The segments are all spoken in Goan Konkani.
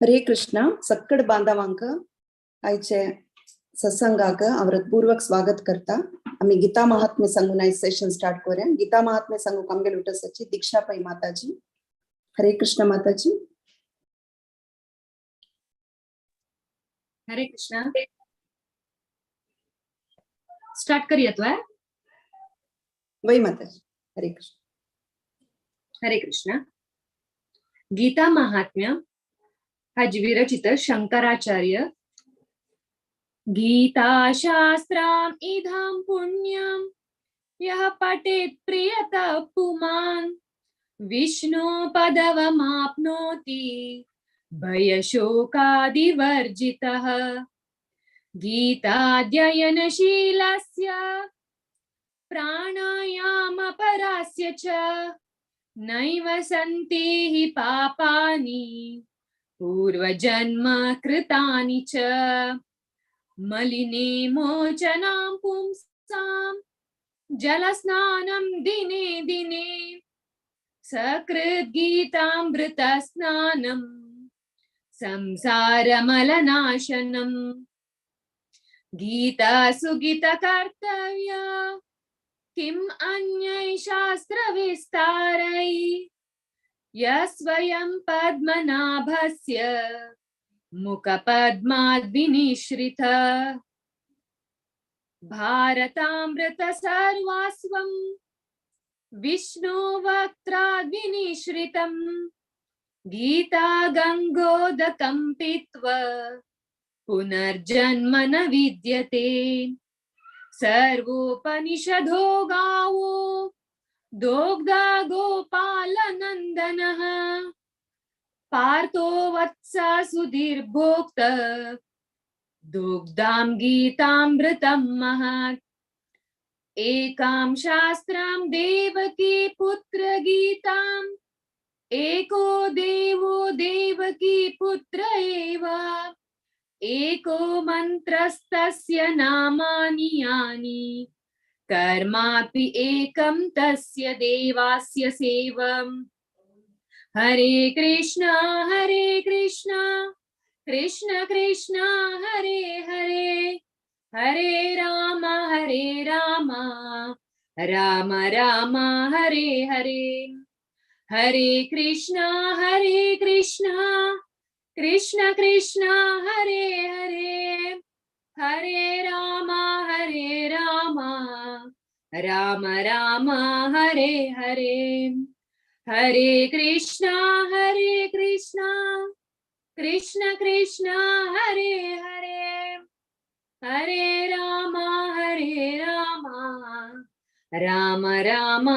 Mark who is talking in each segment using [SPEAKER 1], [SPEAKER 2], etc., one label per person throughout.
[SPEAKER 1] हरे कृष्णा. सक्कड बांधवांक आयचे सत्संगाक पूर्वक स्वागत करता. आमी गीता महात्म्य सांगून आयज सेशन स्टार्ट करूया. गीता महात्म्य सांगूक आमगेले उठसाची दीक्षा पै माताजी. हरे कृष्ण माताजी.
[SPEAKER 2] हरे कृष्णा. स्टार्ट करूया तो?
[SPEAKER 1] वै माताजी. हरे कृष्ण.
[SPEAKER 2] हरे कृष्ण. गीता महात्म्य हाजी विरचित शंकराचार्य. गीता शास्त्राम इदं पुण्यं यः पठेत् प्रियतः पुमान् विष्णु पदवमाप्नोति भयशोकादिवर्जितः. गीताध्ययनशीलस्य प्राणायामपरास्य च नैव सन्ति हि पापानि पूर्वजन्म कृतानि च. मलिने मोचनां पुंसां जलस्नानं दिने दिने सकृद् गीतामृतस्नानं संसारमलनाशनम्. गीता सुगीत कर्तव्य किम् अन्यै शास्त्रविस्तारै यः स्वयं पद्मनाभस्य मुखपद्माद् विनिश्रित. भारतामृत सर्वस्वं विष्णुवक्त्राद् विनिश्रितं गीता गंगोदकं पीत्वा पुनर्जन्म न विद्यते. सर्वोपनिषदो गावो दोग्धा गोपालनन्दनः पार्थो वत्सा सुधीर्भोक्त दुग्धां गीतामृतं महत्. एकां शास्त्रां देवकी पुत्र गीतां एको देवो देवकी पुत्र एव एको मन्त्रस्तस्य नामानि यानि कर्मापि एकं तस्य देवास्य सेवम्. हरे कृष्णा हरे कृष्णा कृष्ण कृष्ण हरे हरे हरे राम हरे राम राम राम हरे हरे. हरे कृष्णा हरे कृष्णा कृष्ण कृष्ण हरे हरे हरे राम हरे राम राम राम हरे हरे. हरे कृष्णा हरे कृष्णा कृष्ण कृष्ण हरे हरे हरे राम हरे राम राम राम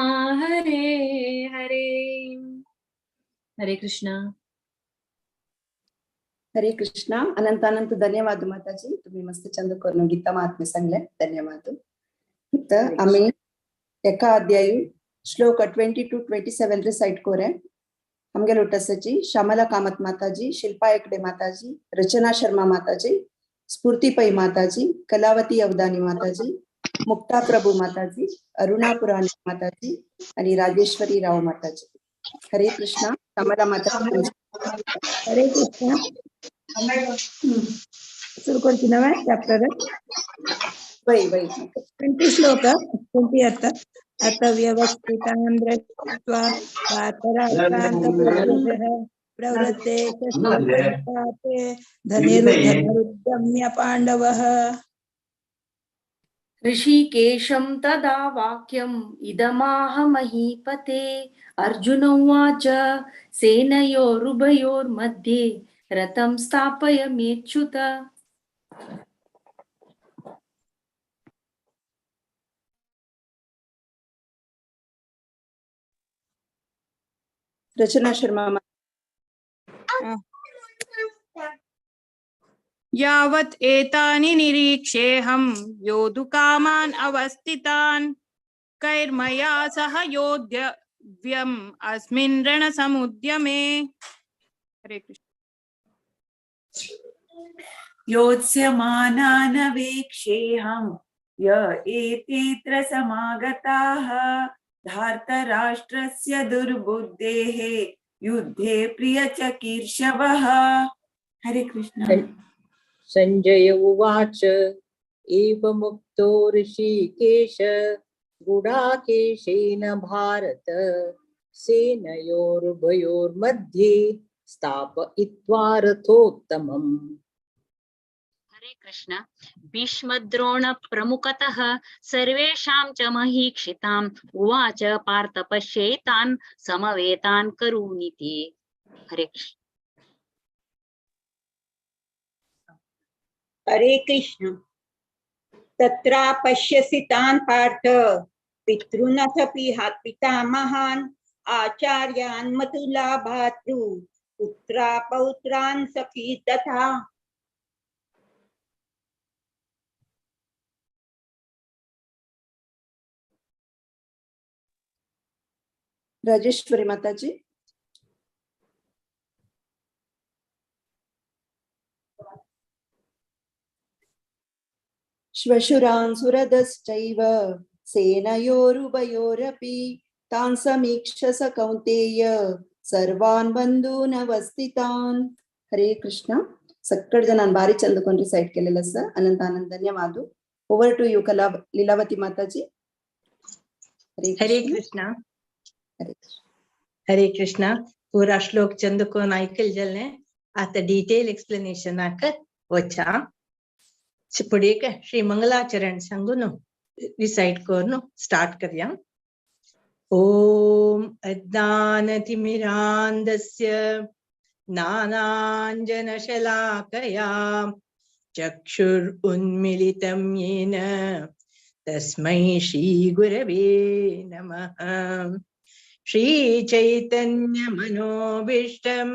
[SPEAKER 2] हरे हरे. हरे कृष्णा.
[SPEAKER 1] हरे कृष्णा. अनंत अनंत धन्यवाद माताजी. तुम्ही मस्त चंद करून गीता महात्म्य सांगले. धन्यवाद. तर आम्ही एका अध्यायी श्लोक 22 27 रिसाइट करे. आमगे लोटसाची श्यामला कामत माताजी, शिल्पा एकडे माताजी, रचना शर्मा माताजी, स्फूर्ती पै माताजी, कलावती अवदानी माताजी, मुक्ता प्रभू माताजी, अरुणा पुराणी माताजी आणि राजेश्वरी राव माताजी. हरे कृष्णा. श्यामला माताजी.
[SPEAKER 3] हरे कृष्णा. सुरू करते ना चॅप्टर?
[SPEAKER 1] वै वै.
[SPEAKER 3] 20 श्लोक 20. आता अत व्यवस्थितान् दृष्ट्वा पातराक्रान्तप्रभुः प्रवृत्ते शस्त्रपाते धनिरुद्धमरुद्यम्य पाण्डवः.
[SPEAKER 4] ऋषिकेशं तदा वाक्यम् इदमाह महीपते. अर्जुन उवाच सेनयोरुभयोर्मध्ये रथं स्थापय मेच्युत.
[SPEAKER 1] रचना शर्मा.
[SPEAKER 5] यावत् एतानि निरीक्षेऽहं योद्धुकामान् अवस्थितान् कैर्मया सह योद्धव्यम् अस्मिन् रणसमुद्यमे. हरे कृष्ण.
[SPEAKER 6] योत्स्यमानानवेक्षेऽहं य एतेऽत्र समागताः धार्तराष्ट्रस्य दुर्बुद्धेः युद्धे प्रियचकीर्षवः. हरे कृष्ण.
[SPEAKER 7] संजय उवाच एवमुक्तो ऋषिकेश गुडाकेशेन भारत सेनयोरुभयोर्मध्ये स्थापयित्वा रथोत्तमम्.
[SPEAKER 8] हरे कृष्ण. भीष्मद्रोण प्रमुखतः सर्वेषां च महीक्षिताम् उवाच पार्थ पश्येतान् समवेतान् करूनिति. हरे कृष्ण.
[SPEAKER 9] हरे कृष्ण. तत्रा पश्यसि तान् पार्थ पितॄनथ पितामहान् आचार्यान् मतुला भातृ पुत्रा पौत्रान् सखी तथा.
[SPEAKER 1] राजेश्वरी माताजी. श्वशुरान् सुहृदश्चैव सेनयोरुभयोरपि तान् समीक्ष स कौन्तेय सर्वान् बंधूनवस्थितान्. हरे कृष्ण. सक्कड जणां भारी चंद कोण रिसाइट केलेलं असं. अनंत आनंद धन्यवाद. ओव्हर टू you कला लीलावती माताजी.
[SPEAKER 10] हरे कृष्ण. हरे कृष्ण. पूरा श्लोक चंद कोण ऐकल जलने आता डिटेल एक्सप्लेनेशन आक वचा पुढे श्री मंगलाचरण सांगून रिसाइट करून स्टार्ट करूया. ओम अज्ञानतिमिरान्धस्य ज्ञानाञ्जनशलाकया चक्षुरुन्मीलितं येन तस्मै श्री गुरवे नमः. श्री चैतन्य मनोभीष्टं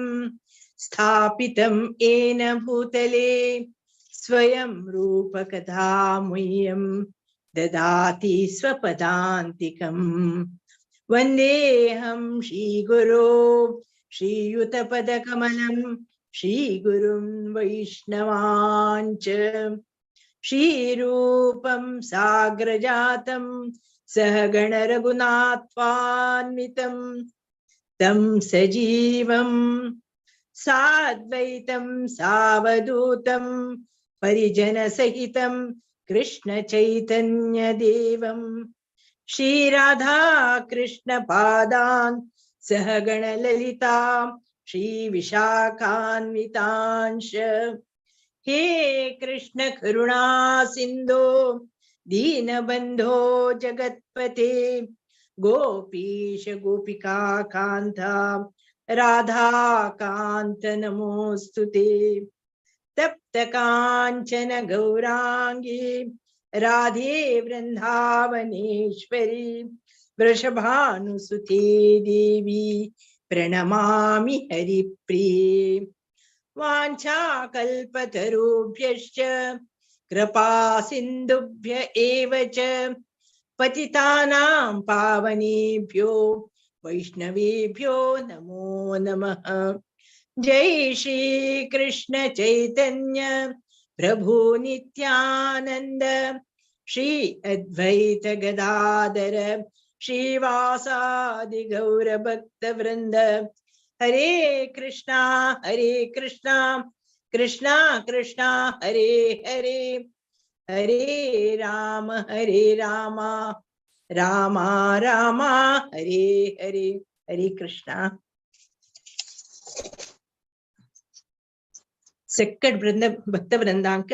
[SPEAKER 10] स्थापितं येन भूतले स्वयं रूपकथा मह्यं ददाति स्वपदान्तिकम्. वन्देऽहं श्रीगुरो श्रीयुतपदकमलं श्रीगुरुं वैष्णवाञ्च. श्रीरूपं साग्रजातं सहगण रघुनाथान्वितं तं सजीवं साद्वैतं सावधूतं परिजनसहितं कृष्ण चैतन्य देवं. श्री राधा कृष्ण पादान् सहगण ललिता श्री विशाखान्वितांश. हे कृष्ण करुणा सिंधो दीनबंधो जगत्पते गोपीश गोपिका कांता राधा कांत नमोस्तुते. तप्त कांचन गौरांगी राधे वृंदावनेश्वरी वृषभानुसुते देवी प्रणमामि हरिप्रिये. वाञ्छाकल्पतरुभ्यश्च कृपा सिन्धुभ्य एव च पतितानां पावनेभ्यो वैष्णवेभ्यो नमो नमः. जय श्री कृष्ण चैतन्य प्रभु नित्यानंद श्री अद्वैत गदाधर श्रीवासादि गौर भक्त वृंद. हरे कृष्णा कृष्णा कृष्णा हरे हरे हरे राम राम राम हरे हरे. हरे कृष्णा. सक्कट वृंद भक्त वृंदांक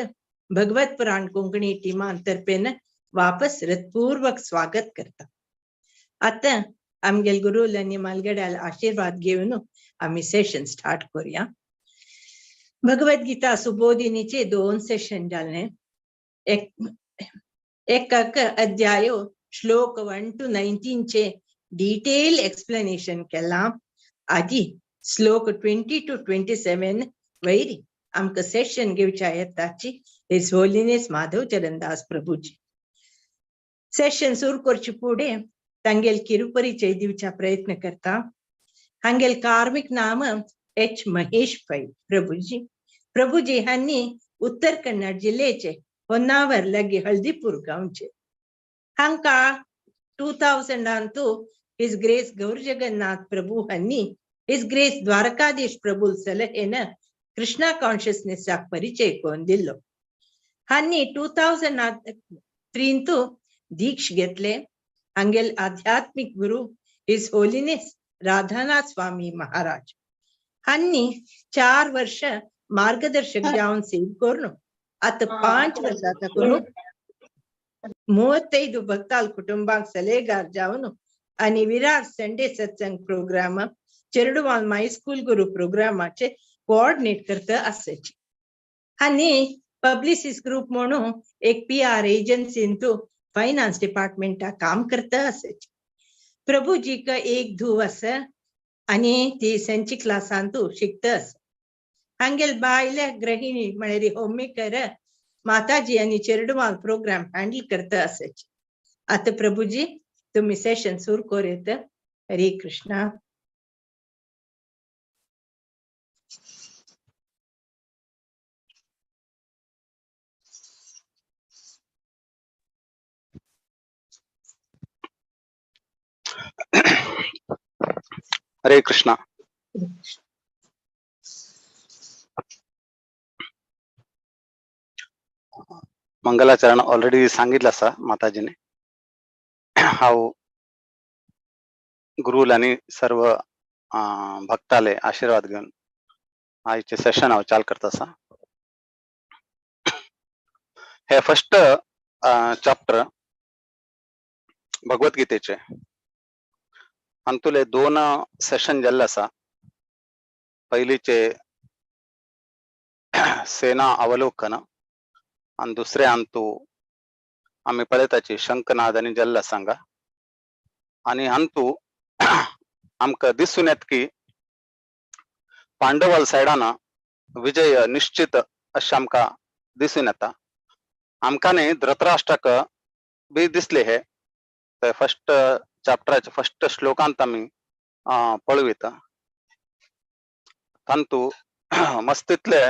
[SPEAKER 10] भगवत पुराण कोंकणी टीमा तर्फेन वापस हृदपूर्वक स्वागत करता. आता आमगेल गुरुल आनी मालगड्याल आशीर्वाद घेवन आमी सेशन स्टार्ट करूया. भगवत गीता सुबोधिनीचे 2 सेशन जाले. एक एक अध्याय श्लोक 1 to 19 चे डिटेल एक्सप्लेनेशन केला. आदी श्लोक 20 to 27 वैरी आमकां सेशन घेवच्या येताची his holiness Madhav Charandas Prabhuji. Session सुरू करचे फुडें तांगेल किरुपरिचय दिवचा प्रयत्न करता. हांगेल कार्मिक नाम एच महेश पै प्रभुजी. प्रभुजी हांणी उत्तर कन्नड जिल्ह्याचे होन्नावर लागी हळदीपूर गांवचे. हांका 2002 his grace Gaur Jagannath प्रभु हांणी his grace Dwarkadhish Prabhu सलहेन Krishna कॉन्शियसनेसाक परिचय करून दिल्लो. हांणी 2003 दीक्ष घेतले. हांगेल आध्यात्मिक गुरु his holiness Radhanath Swami Maharaj हांणी 4 वर्ष मार्गदर्शक जावन सेव करून आता 5 वर्षां करून 35 भक्ताल कुटुंबांक सल्हेगार जावन आनी विरार संडे सत्संग प्रोग्राम चेरडुवाल माय स्कूल गुरु प्रोग्रामाचे कोऑर्डिनेट करता आसाची. आनी पब्लिसिस ग्रुप म्हणून एक PR एजन्सींतू फायनान्स डिपार्टमेंटा काम करता आसाची. प्रभुजीक एक धूव आसा आनी ती संची क्लासांतू शिकता आसा. हांगेल बायले गृहिणी म्हळ्यार होममेकर माताजी आनी चेरडुवाल प्रोग्राम हँडल करता आसाची. आता प्रभुजी तुम्ही सेशन सुरू करूत. हरे कृष्णा.
[SPEAKER 11] हरे कृष्णा. मंगलाचरण ऑलरेडी सांगितलं असा माताजीने. हाव गुरुल आणि सर्व भक्ताले आशीर्वाद घेऊन आयचे सेशन हांव चाल करता आसा. हे फर्स्ट चॅप्टर भगवद्गीतेचे हातूंतले 2 सेशन जाल्ले आसा. पयलीचे सेना अवलोकन आनी दुसरे हातूंत आमी पळयताची शंखनाद आनी जल्ल सांगा. आनी हातूंत आमकां दिसून येता की पांडवाल सायडान विजय निश्चित अशें आमकां दिसून येता. आमकां न्ही धृतराष्ट्राक बी दिसले हे ते फर्स्ट चॅप्टराचे फर्स्ट श्लोकांत आमी पळयता. तातूंत मस्तीतले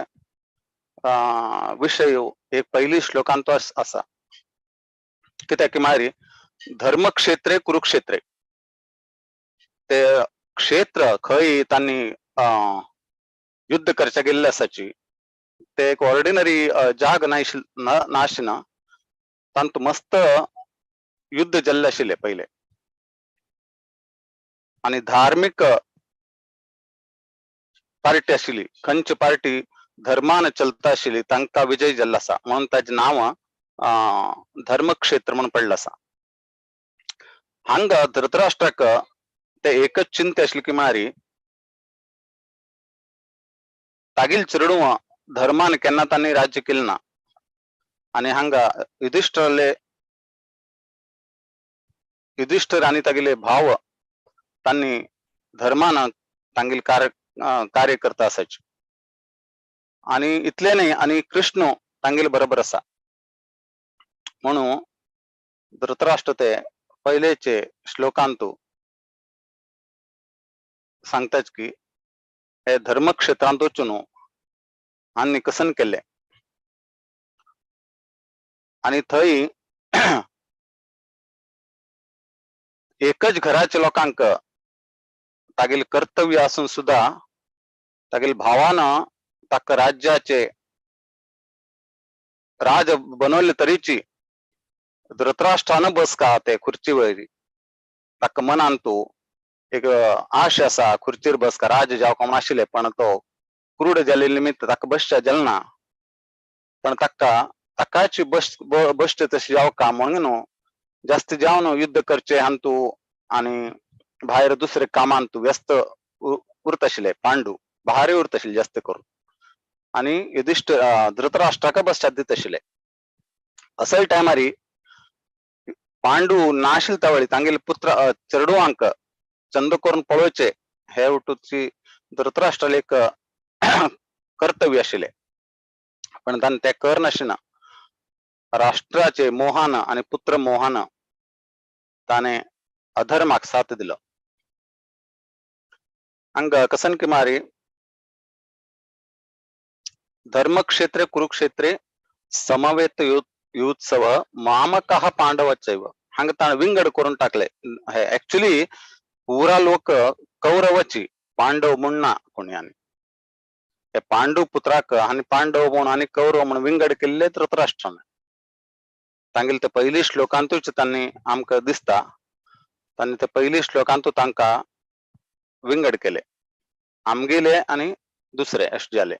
[SPEAKER 11] विषय एक पयली श्लोकांत आसा. कित्याक की मागीर धर्मक्षेत्रे कुरुक्षेत्रे ते क्षेत्र खंय तांणी युद्ध करचे गेल्ले आसाची ते एक ऑर्डिनरी जाग नाशिना. तातूंत मस्त युद्ध जाल्लें आशिल्लें पयले. आनी धार्मीक पार्टी आशिल्ली, खंयची पार्टी धर्मान चलता आशिल्ली तांकां विजय जाल्लो आसा म्हणून ताजें नांव धर्मक्षेत्र म्हणून पडलें आसा. हांगा धृतराष्ट्राक ते एकच चिंता आशिल्ली की मारी तागेल चेडूं धर्मान केन्ना तांणी राज्य केलें ना. आनी हांगा युधिष्ठिर आनी तागेले भाव तांणी धर्मान तांगेले कार्य करता आसाचे. आनी इतले न्ही आनी कृष्ण तांगेले बरोबर आसा म्हणून धृतराष्ट्र ते पयलेचे श्लोकांतू सांगताच की हे धर्मक्षेत्रांत वचून आनी कसन केले. आनी थंय एकच घराच्या लोकांक तागेले कर्तव्य आसून सुद्धा तागेले भावान ताका राज्याचे राज बनवले तरीची धृतराष्ट्रान बसका ते खुर्चीवर. ताका मनान तो एक आश आसा खुर्चीर बसका राज जावका म्हूण आशिल्ले, पण तो क्रूड जाल्ले निमित्त ताका बसच्या जालें ना. पण ताका ताकाची बसचे तशें जावका म्हणून न्हू जास्त जावन युद्ध करचे हातूंत आनी भायर दुसरे कामांत व्यस्त उरता आशिल्ले. पांडू भायर उरता आशिल्ले जास्त करून आनी युधिष्ठिर धृतराष्ट्राक बसच्यात दिता आशिल्ले. असल टायमारी पांडू नाशिल्ले तवळी तांगेले पुत्र चेडवांक चंद करून पळोवचे हे वटूची धृतराष्ट्राले एक कर्तव्य आशिल्ले, पण ताणें तें कर नाशिना. राष्ट्राचे मोहान आनी पुत्र मोहान ताणें अधर्माक साथ दिलो. हांगा कसन की मारी धर्मक्षेत्रे कुरुक्षेत्रे समवेत युत्सव मामकः पांडवचैव. हांगा ताणें विंगड करून टाकले. हे एक्चुअली पुरा लोक कौरवची पांडव म्हूण ना कोणी. आनी हे पांडू पुत्राक आनी पांडव म्हूण आनी कौरव म्हूण विंगड केल्ले धृतराष्ट्रान. तांगेले ते पयली श्लोकांतूच तांणी आमकां दिसता, तांणी ते पयली श्लोकांतू तांकां विंगड केले, आमगेले आनी दुसरे अशें जाले.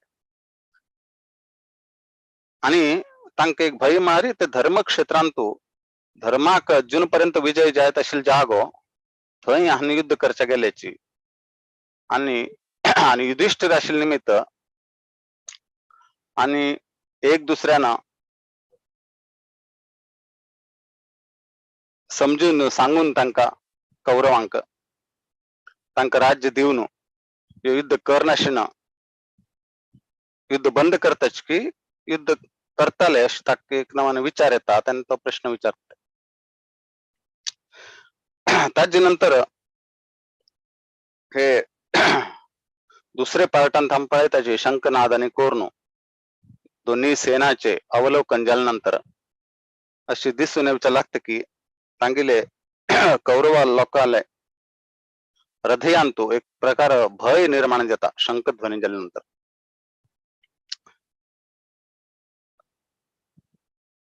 [SPEAKER 11] आनी तांकां एक भंय मारी ते धर्मक्षेत्रांतू धर्माक जून पर्यंत विजय जायत आशिल्लो जागो थंय आनी युद्ध करच्या गेल्याची आनी आनी युधिष्ठिर आशिल्ले निमित्त आनी एक दुसऱ्यान समजून सांगून तांकां कौरवांक तांकां राज्य दिवन युद्ध करनाशिना युद्ध बंद करताच की युद्ध करताले अशें ताका एक नवान विचार येता आनी तो प्रश्न विचारता. ताजे नंतर हे दुसरे पार्टान आमी पळयताचे शंखनाद आनी कोर्णू दोन्ही सेनाचे अवलोकन जाले नंतर अशें दिसून येवचें लागता की तांगेले कौरवा लोकांले हृदयांतू एक प्रकार भय निर्माण जाता शंखध्वनी जाले नंतर.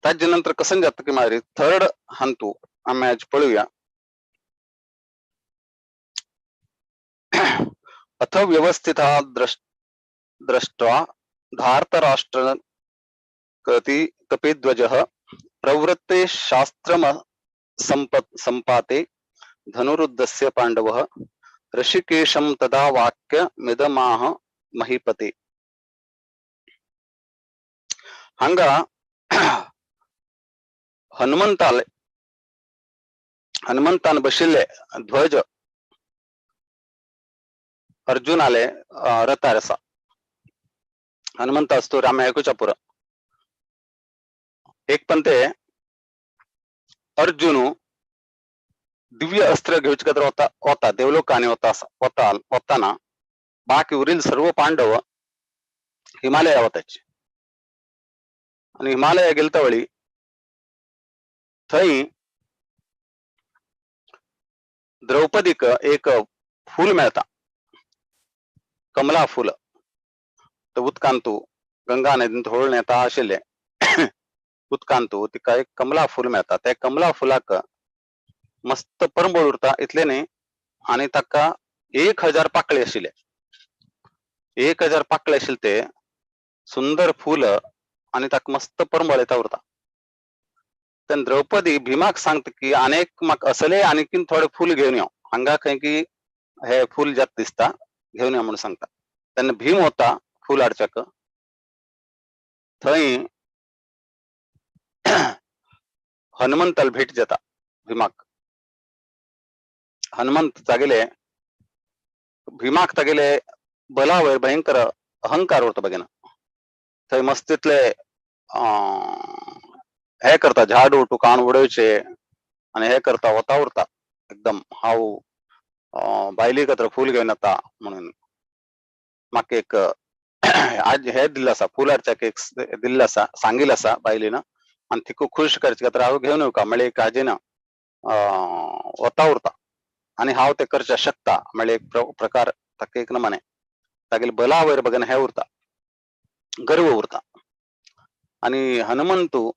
[SPEAKER 11] ताजे नंतर कसं जाता की मागीर थर्ड हांतू आमी आज पळोवया. अथ व्यवस्थिता दृष्ट्वा धार्तराष्ट्र कपिध्वजः प्रवृत्ते शास्त्रम संपाते धनुरुद्धस्य पांडवः ऋषिकेशं तदा वाक्यमिदमाह महीपते. हांगा हनुमंताले हनुमंतान बशिल्ले ध्वज अर्जुनाले रथार आसा. हनुमंत असतो राम आयकुच्या पुरो. एक पण ते अर्जुन दिव्य अस्त्र घेवचे खातीर वता वता देवलोकांनी वता वता वताना बाकी उरील सर्व पांडव हिमालया वताचे आनी हिमालया गेलता वेळी थंय द्रौपदीक एक फूल मेळता, कमला फूल. तो उदकांतू गंगा नदींत होळून येता आशिल्ले उदकांतू तिका एक कमला फूल मेळता. त्या कमला फुलाक मस्त परंबळ उरता इतले न्ही आनी ताका 1000 पाकळे आशिल्ले, 1000 पाकळे आशिल्ले ते सुंदर फूल आनी ताका मस्त परंबळ येता उरता. तेन्ना द्रौपदी भीमाक सांगता की अनेक म्हाका असले आनीकीन थोडे फूल घेवन यो, हांगा खंय की हे फूल जात दिसता घेवन यो म्हणून सांगता. तेन्ना भीम वता फूल हाडच्याक, थंय हनुमंताल भेट जाता भीमाक. हनुमंत तागेले भीमाक तागेले बलावयर भयंकर अहंकार उरता बघेना. थंय मस्तीतले हे करता, झाडू टुकाण उडोवचे आनी हे करता, वता उरता एकदम हांव बायले खातीर फूल घेवन येता म्हणून म्हाका एक आज हे दिल्लें आसा, फूल हाडच्याक एक दिल्लें आसा, सांगिल्लें आसा बायलेन आनी तिका खूश करचे खातीर हांव घेवन येवका म्हळ्यार एक हाजेन वता उरता आनी हांव तें करचें शकता म्हळ्यार एक प्रकार ताका एक नमने तागेले बला वयर बघून हे उरता, गर्व उरता. आनी हनुमंतू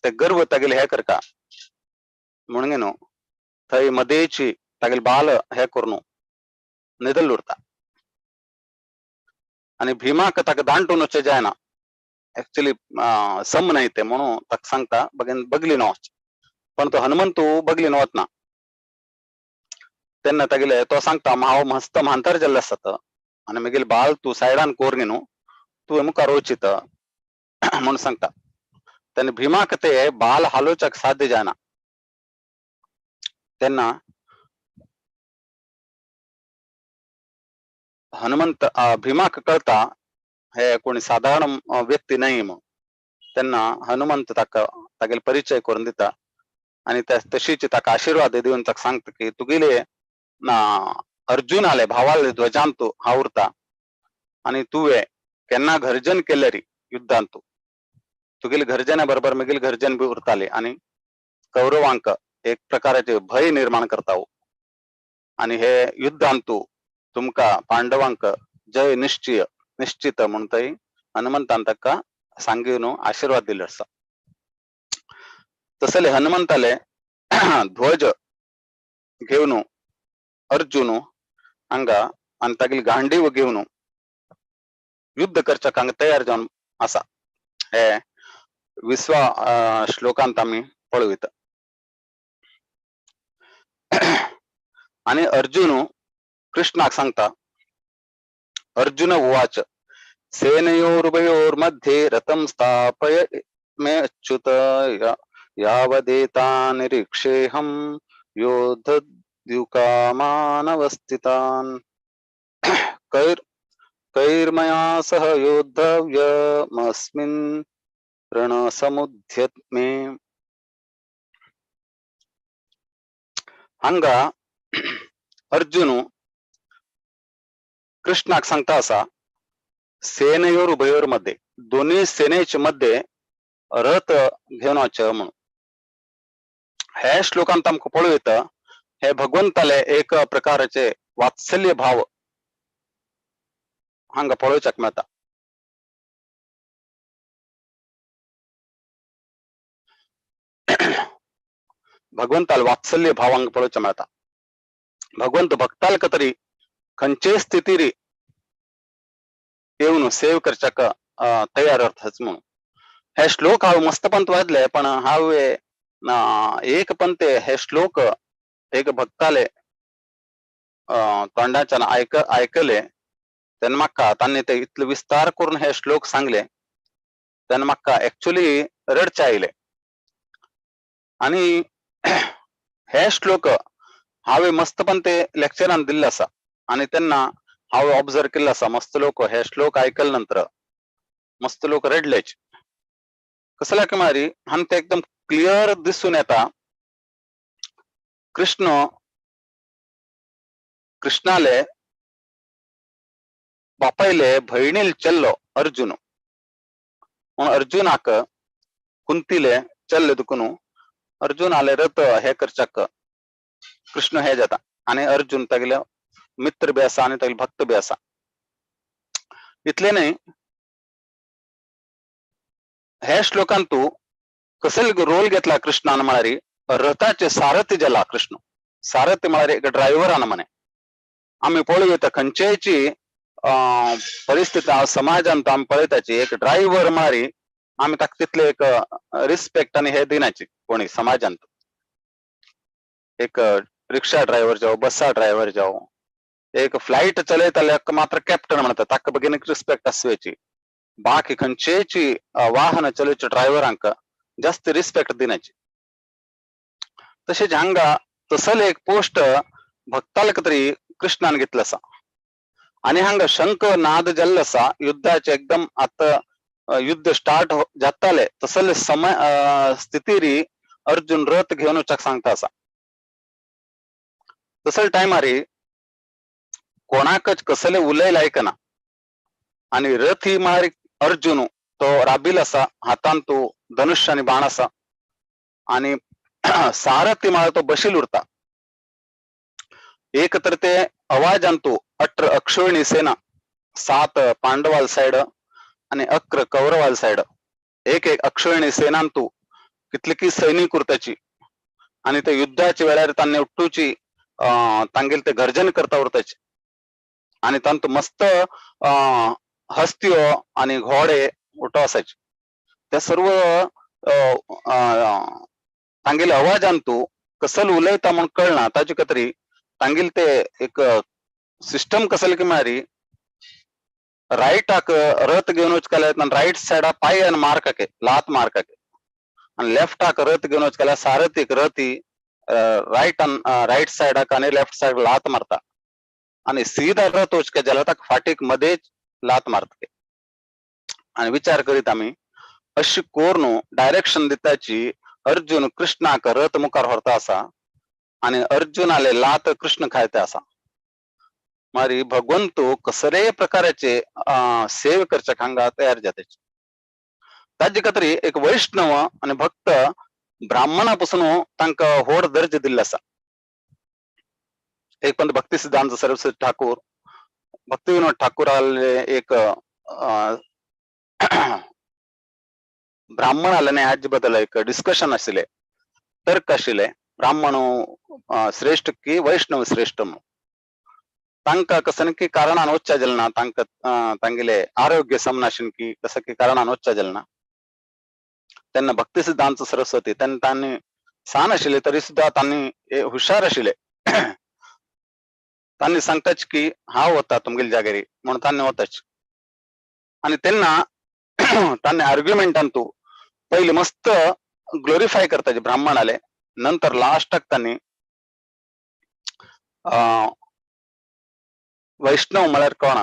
[SPEAKER 11] ते गर्व तागेले हे करता म्हणून न्हू थंय मदेची तागेले बाल हे करून निदल उरता आनी भीमाक ताका दांटून वचचें जायना, एक्चुअली सम न्हय ते म्हणून ताका सांगता बगेन बगली न वच, पण तो हनुमंतू बगली न वतना तेन्ना तागेले तो सांगता हांव मस्त म्हांतार जाल्ले आसता आनी मागीर बाल तूं सायडान कोर न्हू तूं मुखार वचित म्हणून सांगता. तेन्ना भीमाक ते बाल हालोवच्याक साध्य जायना. तेन्ना हनुमंत भीमाक कळता हे कोणी साधारण व्यक्ती न्हय म्हणून. तेन्ना हनुमंत ताका तागेले परिचय करून दिता आनी तशीच ताका आशिर्वाद दिवन ताका सांगता की तुगेले अर्जुनाले भावाले ध्वजांतू हांव उरता आनी तुवें केन्ना गर्जन केलें री युद्धांतू तुगेले गर्जना बरोबर मागीर गर्जन बी उरताले आनी कौरवांक एक प्रकाराचे भय निर्माण करता आनी हे युद्धांतू तुमकां पांडवांक जय निश्चय. निश्चित म्हणून थंय हनुमंतान ताका सांगून आशीर्वाद दिलो आसा. तसले हनुमंताले ध्वज घेवन अर्जुन हांगा आनी तागेली गांडीव घेवन युद्ध करच्याक हांगा तयार जावन आसा. हे 20व्या श्लोकांत आमी पळयता. आनी अर्जुन कृष्णाक सांगता, अर्जुन उवाच सेनयोरुभयोर्मध्ये रथं स्थापय मे अच्युत यावदेतान् निरीक्षेऽहं योद्धद्युकामानवस्थितान् कैर्मया सह योद्धव्यमस्मिन् रणसमुद्यत मे. हांगा अर्जुन कृष्णाक सांगता आसा, सेनयोर उभयोर मध्ये दोन्ही सेनेचे मध्ये रथ घेवन वचचें म्हणून. हे श्लोकांत आमकां पळोवं येता हे भगवंताले एक प्रकाराचे वात्सल्य भाव हांगा पळोवच्याक मेळटा. भगवंताल वात्सल्य भाव हांगा पळोवच्याक मेळटा. भगवंत भक्तालक तरी खंयचेय स्थितीर येवन सेव करच्याक तयार अर्थच म्हणून. हे श्लोक हांव मस्तपंत वाजले, पण हांव एक पंते हे श्लोक एक भक्ताले तोंडाच्यान आयकले तेन्ना म्हाका तांणी ते इतले विस्तार करून हे श्लोक सांगले तेन्ना म्हाका एक्चुअली रडचे आयले. आनी हे श्लोक हांवें मस्तपण ते लेक्चरान दिल्ले आसा आनी तेन्ना हांवें ऑब्जर्व केल्ले आसा मस्त लोक हे श्लोक आयकले नंतर मस्त लोक रडलेच. कसल्या म्हळ्यार हांगा ते एकदम क्लियर दिसून येता कृष्ण कृष्णाले बापायले भयणील चल्लो अर्जुन म्हणून अर्जुनाक कुंतीले चल्ले दुखून अर्जुनाले रथ हे करच्याक कृष्ण हे जाता आनी अर्जुन तागेले मित्र बी आसा आनी तागेले भक्त बी आसा. इतले न्हय हे श्लोकांत तूं कसले रोल घेतला कृष्णान म्हळ्यार रथाचे सारथी जाला कृष्ण. सारथी म्हळ्यार एक ड्रायव्हरान म्हणे. आमी पळोवया खंयचेची परिस्थिती समाजांत आमी पळयताची एक ड्रायव्हर म्हळ्यार आमी ताका तितले एक रिस्पेक्ट आनी हे दिनाची कोणी समाजांत. एक रिक्षा ड्रायव्हर जावं, बसा ड्रायव्हर जावं, एक फ्लायट चलयताल्याक मात्र कॅप्टन म्हणटा ताका बेगीन एक रिस्पेक्ट आसवेची. बाकी खंयचेची वाहन चलोवच्या ड्रायव्हरांक जास्त रिस्पेक्ट दिनाची. तशेंच हांगा तसले एक पोस्ट भक्तालक तरी कृष्णान घेतलं आसा. आनी हांगा शंख नाद जाल्लो आसा युद्धाचे एकदम आतां युद्ध स्टार्ट जाताले तसले समय स्थितीरी अर्जुन रथ घेवन वचपाक सांगता आसा. तसले टायमारी कोणाकच कसले उलयले आयकना आनी रथी म्हळ्यार अर्जुन तो राबील आसा, हातान तो धनुष्य आनी बाण आसा आनी सारथी म्हळ्यार तो बशील उरता. एक तर ते अवाजान तो 18 अक्षोहिणी सेना, 7 पांडवाल सायड आनी 11 कौरवाल सायड, एक एक अक्षोहिणी सेनान तू कितली सैनिक उरताची आनी ते युद्धाच्या वेळार तांणी उठूची तांगेले ते गर्जन करता उरताची आनी तांतू मस्त हस्त्यो आनी घोडे उठो आसाचे. ते सर्व तांगेले आवाजान तू कसल उलयता म्हूण कळना ताजे खातीर तांगेले ते एक सिस्टम कसले की म्हळ्यार रायटाक रथ घेवन वचकाले रायट सायडा पांयान मार काके लात मार काके आनी लेफ्टाक रथ घेवन वचकाले सारथीक रथी रायट रायट सायडाक आनी लेफ्ट सायड लात मारता आनी सीधा रथ वचके जाल्यार ताका फाटीक मदेच लात मारता. आनी विचार करीत आमी अशी कोरून डायरेक्शन दिताची अर्जुन कृष्णाक रथ मुखार व्हरता आसा आनी अर्जुनाले लात कृष्ण खायते आसा. मारी भगवंत कसले प्रकाराचे सेव करच्याक हांगा तयार जाताची. ताजे खातीर एक वैष्णव आनी भक्त ब्राह्मणा पासून तांकां व्हड दर्जो दिल्लो आसा. एक पण भक्ती सिद्धांत सरस्वती ठाकूर भक्ती विनोद ठाकूराले एक ब्राह्मणाले हाजे बद्दल एक डिस्कशन आशिल्लें, तर्क आशिल्लें, ब्राह्मण श्रेष्ठ की वैष्णव श्रेष्ठ म्हणून. तांकां कसं की कारणान वच्चा जालें ना, तांकां तांगेले आरोग्य समनाशिल्लें की कसं की कारणान वच्चा जालें ना. तेन्ना भक्ती सिद्धांत सरस्वती तेन्ना तांणी सान आशिल्ले तरी सुद्दां तांणी हुशार आशिल्ले. तांणी सांगताच की हांव वता तुमगेले जाग्यार म्हणून तांणी वताच. आनी तेन्ना तांणी आर्ग्युमेंटान तूं पयलीं मस्त ग्लोरिफाय करताचे ब्राह्मणाले, नंतर लास्टाक तांणी वैष्णव म्हळ्यार कोण,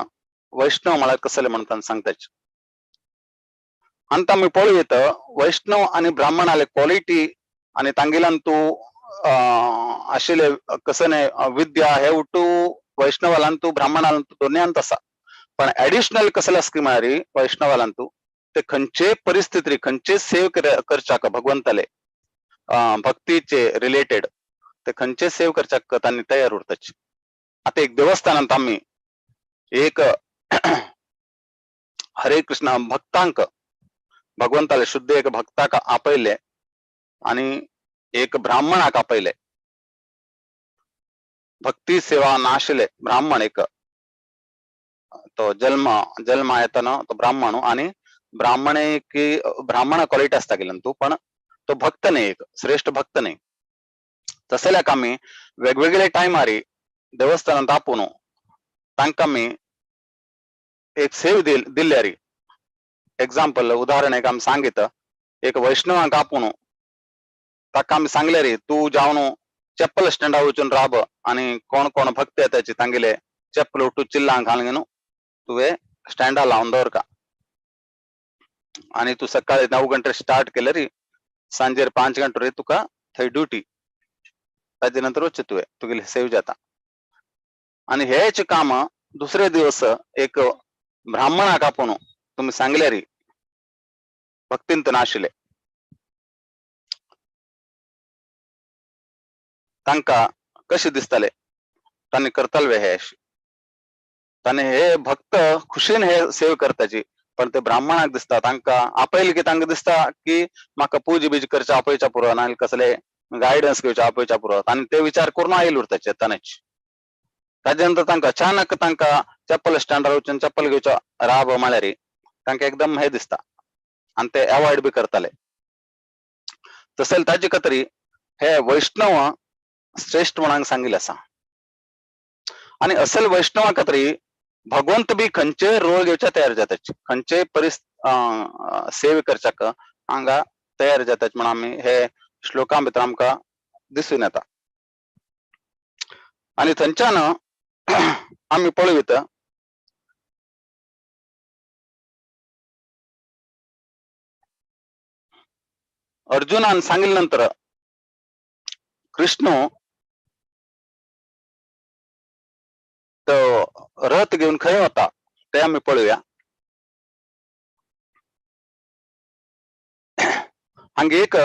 [SPEAKER 11] वैष्णव म्हळ्यार कसले म्हणून तांणी सांगताच. आनी आमी पळयत वैष्णव आनी ब्राह्मणाले क्वॉलिटी आनी तांगेल्यान तूं आशिल्ले कसने विद्या हे उठू वैष्णवालान तूं ब्राह्मणालान तूं दोन्यांत आसा, पण एडिशनल कसले आसा की म्हळ्यार वैष्णवालान तूं ते खंयचे परिस्थिती खंयचे सेव करच्याक भगवंताले भक्तीचे रिलेटेड ते खंयचे सेव करच्याक तांणी तयार उरताची. आतां एक देवस्थानांत आमी एक हरे कृष्ण भक्तांक भगवंताले शुद्ध एक भक्ताक आपयले आनी एक ब्राह्मणाक आपयले, भक्ती सेवा नाशिल्ले ब्राह्मण एक तो जन्म जन्म येताना तो ब्राह्मण आनी ब्राह्मणे की ब्राह्मण क्वॉलिटी आसता गेल्यान तूं, पण तो भक्त न्ही, एक श्रेष्ठ भक्त न्ही. तसल्याक आमी वेगवेगळे टायमारी देवस्थानांत आपोवन तांकां आमी एक सेव दिल्यारी, एग्जाम्पल उदाहरण एक आमी सांगीत, एक वैष्णवांक आपोवन ताका आमी सांगल्यारी तूं जावन चप्पल स्टँडा वचून राब आनी कोण कोण भक्त येताची तांगेले चप्पल उठू चिल्लांक घालून न्हू तुवें स्टँडा लावन दवरका आनी तूं सकाळी 9 गंटे स्टार्ट केले री सांजेर 5 गंटे रे तुका थंय ड्युटी, ताजे नंतर वचचे तुवें तुगेली सेव जाता. आनी हेच काम दुसरे दिवस एक ब्राह्मणाक आपोवन तुमी सांगले री भक्तींत नाशिल्ले तांकां कशें दिसताले तांणी करताले हे, तांणी हे भक्त खुशीन हे सेव करताची, पण ते ब्राह्मणाक दिसता तांकां आपयले की तांकां दिसता की म्हाका पूज बीज करच्या आपयच्या पुरो, नाजाल्यार कसले गायडन्स घेवचे आपयच्या पुरो, आनी ते विचार करून आयल उरताचे ताणेच. ताजे नंतर तांकां अचानक तांकां चप्पल स्टँडार वचून चप्पल घेवचो राब म्हळ्यार तांकां एकदम हे दिसता आनी ते एवॉयड बी करताले. तशें ताजे खातीर हे वैष्णव श्रेष्ठ म्हणून सांगिल्लें आसा. आनी असल वैष्णवा खातीर भगवंत बी खंयचे रोल घेवच्या तयार जाता, खंयचे सेव करच्याक हांगा तयार जातात म्हणून आमी हे श्लोकां भितर आमकां दिसून येता. आनी थंयच्यान आमी पळयत अर्जुनान सांगिल्ले नंतर कृष्ण तो रथ घेवन खंय वता ते आमी पळोवया. हांगा एक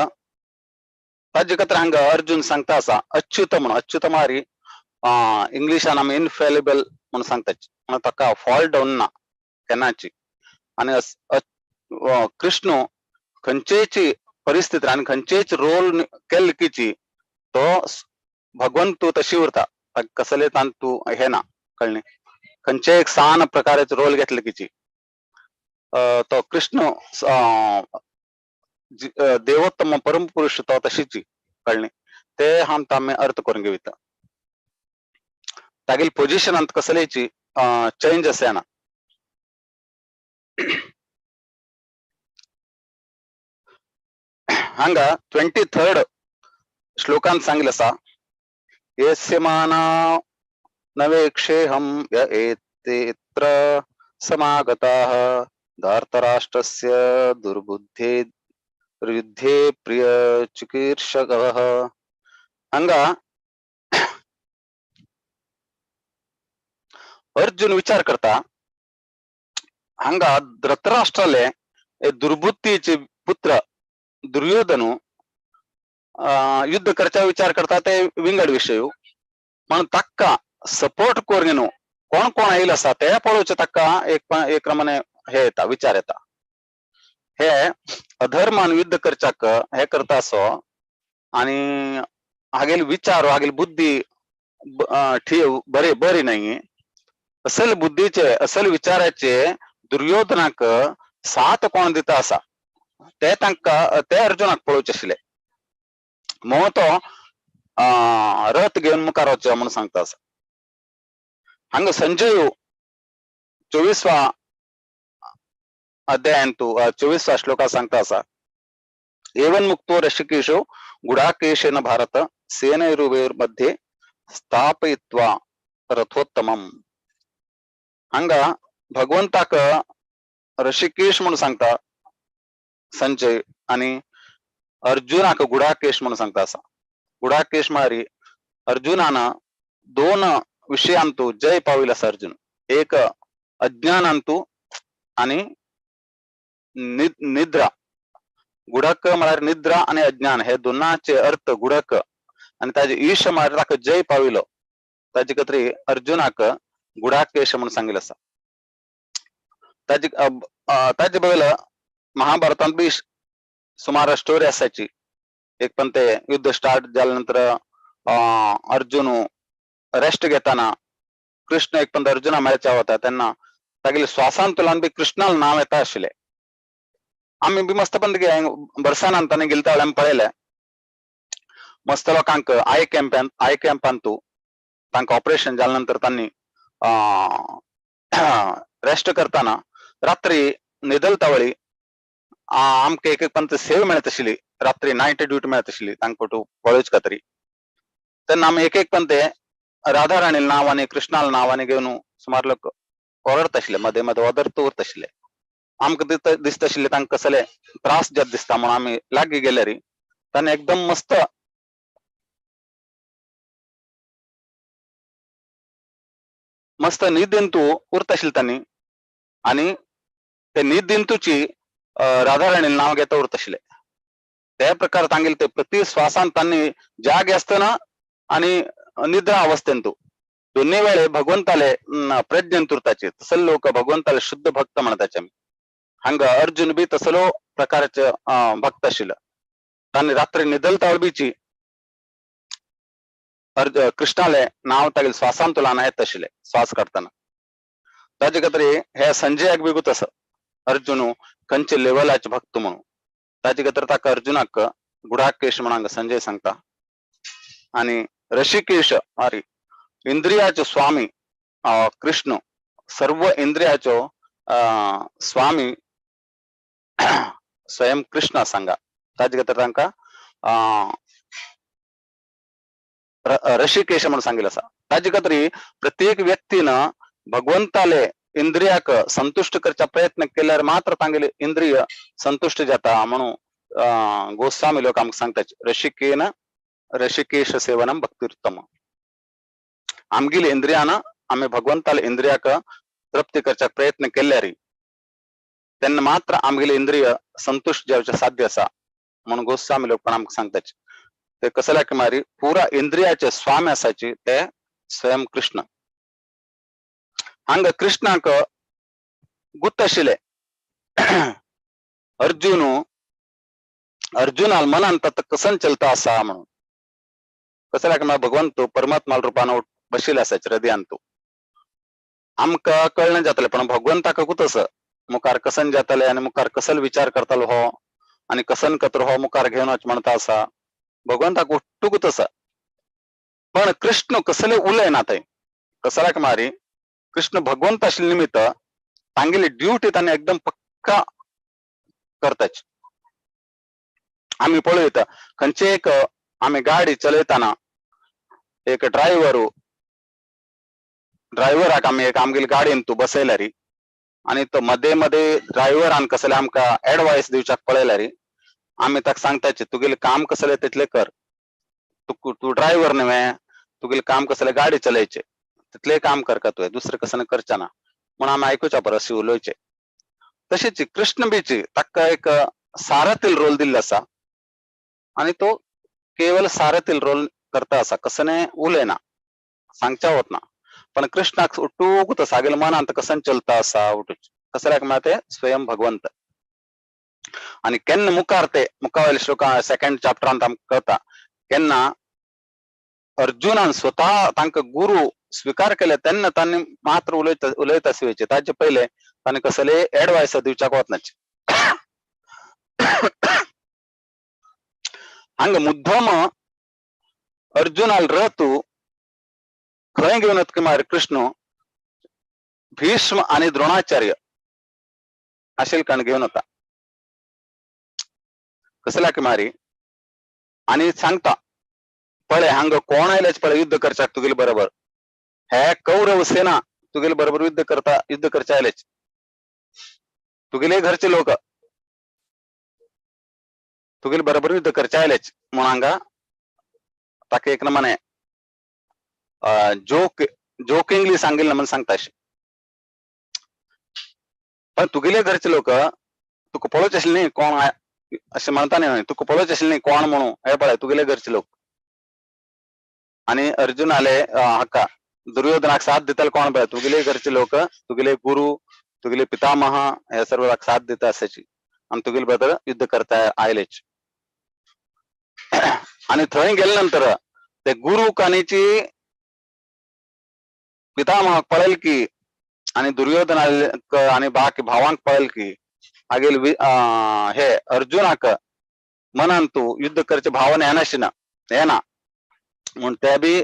[SPEAKER 11] ताजे खातीर हांगा अर्जुन सांगता आसा अच्युत म्हणून, अच्युत म्हळ्यार इंग्लिशान आमी इनफेलेबल म्हणून सांगता, म्हणून ताका फॉल्ट डावन ना केन्नाची. आनी कृष्ण खंयचेच परिस्थिती आनी खंयचेच रोल केल्ले किची तो भगवंत तशी उरता, कसले तान तूं हे ना कळ्ळें, खंयचे एक सान प्रकाराचो रोल घेतले किची तो कृष्ण देवोत्तम परमपुरुष तो तशीची कळ्ळें, ते आमकां आमी अर्थ करून घेवता. तागेली पोजिशनांत कसलेची चेंज आसा ना. हांगा 23rd श्लोकांत सांगिल्लें आसा, यस्य माना नवेक्षेऽहं य एतेऽत्र समागताः धार्तराष्ट्रस्य दुर्बुद्धे युद्धे प्रिय चिकीर्षकः. हांगा अर्जुन विचार करता, हांगा धृतराष्ट्राले दुर्बुद्धीचे पुत्र दुर्योधन युद्ध करच्या विचार करता ते विंगड विशय, म्हणून ताका सपोर्ट करून कोण कोण आयिल्लो आसा ते पळोवचें ताका एक एक प्रमाणे हे येता, विचार येता. हे अधर्मान युद्ध करच्याक हे करता असो आनी हागेल विचार, हागेल बुद्धी बरे बरी नाही. असल बुद्धीचे असल विचाराचे दुर्योधनाक साथ कोण दिता आसा ते तांकां ते अर्जुनाक पळोवचे आशिल्ले. म्हणून तो रथ घेवन मुखार वचचो म्हणून सांगता आसा. हांगा संजय 24वा अध्यायांतु 24वा श्लोका सांगता आसा, एवं मुक्तो ऋषिकेशो गुडाकेशेन भारत सेनैरुभयोर्मध्ये स्थापयित्वा रथोत्तमम. हांगा भगवंताक ऋषिकेश म्हणून सांगता संजय आणि अर्जुनाक गुडाकेश म्हणून सांगता आसा. गुडाकेश म्हळ्यार अर्जुनान दोन विषयांतु जय पाविल आसा अर्जुन, एक अज्ञानांतु आणि निद्रा. गुडक म्हळ्यार निद्रा आणि अज्ञान हे दोनाचे अर्थ गुडक, आणि ताजे ईश म्हळ्यार ताका जय पाविलो. ताजे खातीर अर्जुनाक गुडाकेश म्हणून सांगिल्लें आसा. ताजे ताजे बगल महाभारतांत बी सुमार स्टोरी आसाची. एक पण ते युद्ध स्टार्ट जाल्या नंतर अर्जुन रेस्ट घेताना कृष्ण एक पण अर्जुना मेळच्या वता तेन्ना तागेले श्वासांतल्यान बी कृष्णाल नांव येता आशिल्लें. आमी बी मस्त पण बरसानान ताणें गेले आमी पळयलें मस्त लोकांक I कॅम्पांतू तांकां ऑपरेशन जाल्या नंतर तांणी रेस्ट करताना रात्री न्हिदलता वेळी आमकां एक एक पण सेव मेळत आशिल्ली, रात्री नायट ड्युटी मेळत आशिल्ली तांकां पळोवचे खातीर. तेन्ना आमी एक एक पण ते राधा राणीले नांव आनी कृष्णाले नांव आनी घेवन सुमार लोक ओरडता आशिल्ले, मदें मदें ओदरत उरता आशिल्ले. आमकां दिसता आशिल्ले तांकां कसले त्रास जात दिसता म्हणून आमी लागीं गेल्यार तांणी एकदम मस्त मस्त न्हिदेंतू उरता आशिल्ले तांणी, आनी ते न्हिदेंतूची राधा राणीले नांव घेता उरता आशिल्ले. ते प्रकार तांगेले ते प्रति श्वासान तांणी जागे आसतना आनी निद्रा अवस्थेंतू दोन्ही वेळे भगवंताले प्रज्ञेंत उरताचे. तसले लोक भगवंताले शुद्ध भक्त म्हणताचे आमी. हांगा अर्जुन बी तसलो प्रकारचे भक्त आशिल्लो. तांणी रात्री न्हिदलता बीची कृष्णाले नांव तागेले श्वासांतल्यान येता आशिल्ले श्वास काडटना. ताजे खातीर हे संजयाक बी तसो अर्जुन खंयचे लेवलाचे भक्त म्हणून ताजे खातीर ताका अर्जुनाक गुडाकेश म्हणून संजय सांगता. आनी ऋषिकेश अरे इंद्रियाचो स्वामी कृष्ण, सर्व इंद्रियाचो स्वामी स्वयं कृष्ण सांगा. ताजे खातीर तांकां ऋषिकेश म्हणून सांगिल्लें आसा. ताजे खातीर प्रत्येक व्यक्तीन भगवंताले इंद्रियाक संतुष्ट करचा प्रयत्न केल्यार मात्र तांगेले इंद्रिय संतुष्ट जाता म्हणून गोस्वामी लोक आमकां सांगतात. ऋषिकेन ऋषिकेश सेवनम भक्तिरुत्तम. आमगेले इंद्रियान आमी भगवंताले इंद्रियाक तृप्ती करचा प्रयत्न केल्यार तेन्ना मात्र आमगेले इंद्रिय संतुष्ट जावचे साध्य आसा म्हणून गोस्वामी लोक पण आमकां सांगतात. ते कसल्या मारी पुरा इंद्रियाचे स्वामी आसाचे ते स्वयं कृष्ण. हांगा कृष्णाक गुत्त आशिल्ले अर्जुन अर्जुनाल मनान तत कसन चलता आसा म्हणून. कसल्या मारी भगवंत परमात्मा रुपान बशिल्ले आसाचे हृदयान. तो आमकां कळना जातलें पण भगवंताक गुत मुखार कसन जातले आनी मुखार कसल विचार करतालो हो आनी कसन कत्र हो मुखार घेवन वच म्हणटा आसा भगवंताक उट्टूकच आसा. पण कृष्ण कसले उलयना थंय. कसल्याक मारी कृष्ण भगवंत आशिल्ले निमित्त तांगेली ड्युटी तांणी एकदम पक्का करताच. आमी पळयता खंयचे एक आमी गाडी चलयतना एक ड्रायव्हराक आमी एक आमगेली गाडयेन तूं बसयल्यार आनी तो मदें मदें ड्रायव्हरान कसले आमकां एडवायस दिवच्याक पळयल्यार आमी ताका सांगताचे तुगेलें काम कसलें तितलें कर, तूं ड्रायव्हर न्हय, तुगेलें काम कसलें गाडी चलयचे तितलें काम कर का तुवें, दुसरें कसलें करचें ना म्हणून आमी आयकुच्या परस उलोवचें. तशेंच कृष्ण बीची ताका एक सारथील रोल दिल्लो आसा आनी तो केवल सारथील रोल करता आसा, कसलें उलयना, सांगच्या वतना. पण कृष्णाक उठूक तागेल्या मनांत कसन चलता आसा उठूच कसल्याक म्हळ्यार ते स्वयं भगवंत. आनी केन्ना मुखार ते मुखावयल्या श्लोका सेकंड चॅप्टरांत आमकां कळता केन्ना अर्जुनान स्वतः तांकां गुरु स्वीकार केले तेन्ना तांणी मात्र उलयता उलयता आसुचे, ताचे पयले तांणी कसले एडवायस दिवच्याक वचनाचे. हांगा मुद्दम अर्जुनाल रथू खंय घेवन वता म्हळ्यार कृष्ण भीष्म आनी द्रोणाचार्य आशिल्ले कण घेवन वता कसल्याक मारी आनी सांगता पळय हांगा कोण आयलेच पळय युद्ध करच्याक तुगेले बरोबर, हे कौरव सेना तुगेले बरोबर युद्ध करता, युद्ध करचे आयलेच, तुगेले घरचे लोक तुगेले बरोबर युद्ध करचे आयलेच म्हणून हांगा ताका एक नमने जोक जोकिंगली सांगिल्लें म्हणून सांगता अशें. पण तुगेले घरचे लोक तुका पळोवचे आशिल्ले न्ही कोण अशें म्हणटा न्ही, तुका पळोवचे आशिल्ले न्ही कोण म्हणून, हे पळय तुगेले घरचे लोक. आनी अर्जुनाले हाका दुर्योधनाक साथ दिताले कोण पळय तुगेले घरचे लोक, तुगेले गुरु, तुगेले पितामह हे सर्व साथ दिता आसाची आनी तुगेले बरोबर युद्ध करता आयलेच. आनी थंय गेले नंतर ते गुरु कानीची पितामहाक पळयल की आनी दुर्योधनाक आनी बाकी भावांक पळयल की हागेल हे अर्जुनाक मनान तूं युद्ध करचे भावना येनाशिना येना म्हूण ते बी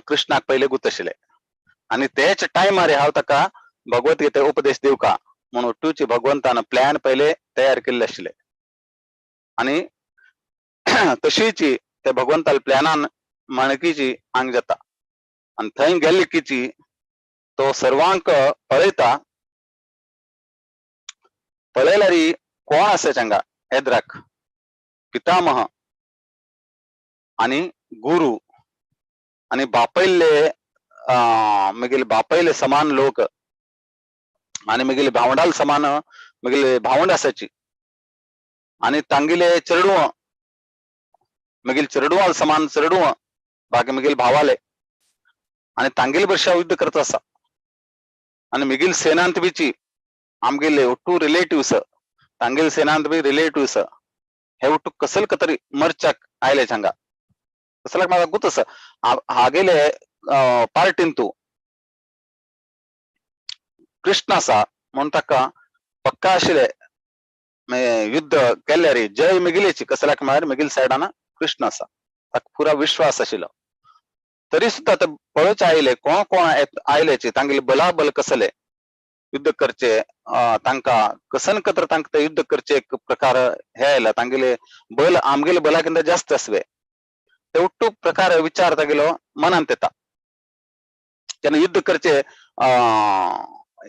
[SPEAKER 11] कृष्णाक पयले गुत आशिल्ले. आनी तेच टायमार हांव ताका भगवत गीते उपदेश दिवका म्हणून तुची भगवंतान प्लॅन पयले तयार केल्ले आशिल्ले. आनी तशीची ते भगवंताल प्लॅनान माणकीची आंग जाता आनी थंय गेल्ली किची तो सर्वांक पळयता, पळयल्यार कोण आसा हांगा एद्राक पितामह आनी गुरु आनी बापयल्ले मगेले बापयले समान लोक आनी मगेले भावंडाल समान मगेले भावंड आसाची आनी तांगेले चेडूं मगेले चेडवाल समान चेडूं बाकी मगेले भावाले आनी तांगेले बशा युद्ध करता आसा. आनी मगेले सेनांत बीची आमगेले ఒట్టు रिलेटिव्स तांगेले सेनांत बी रिलेटिव्स हे ఒట్టు कसल कतरी मरच्याक आयले हांगा कसल्याक म्हाका गुत आसा हागेले पार्टीन तूं कृष्ण आसा म्हणून ताका पक्का आशिल्ले युद्ध केल्यार जय मिगिलेची कसल्याक म्हळ्यार मिगिल सायडान कृष्ण आसा ताका पुरा विश्वास आशिल्लो. तरी सुद्दां ते पळोवचे आयले कोण कोण आयलेची तांगेले बलाबल कसले युद्ध करचे तांकां कसन कतर तांकां ते युद्ध करचे एक प्रकार हे आयला तांगेले बल आमगेले बलाकिंत जास्त आसवे ते ಒಟ್ಟು प्रकार विचार तागेलो मनांत येता. तेन्ना युद्ध करचे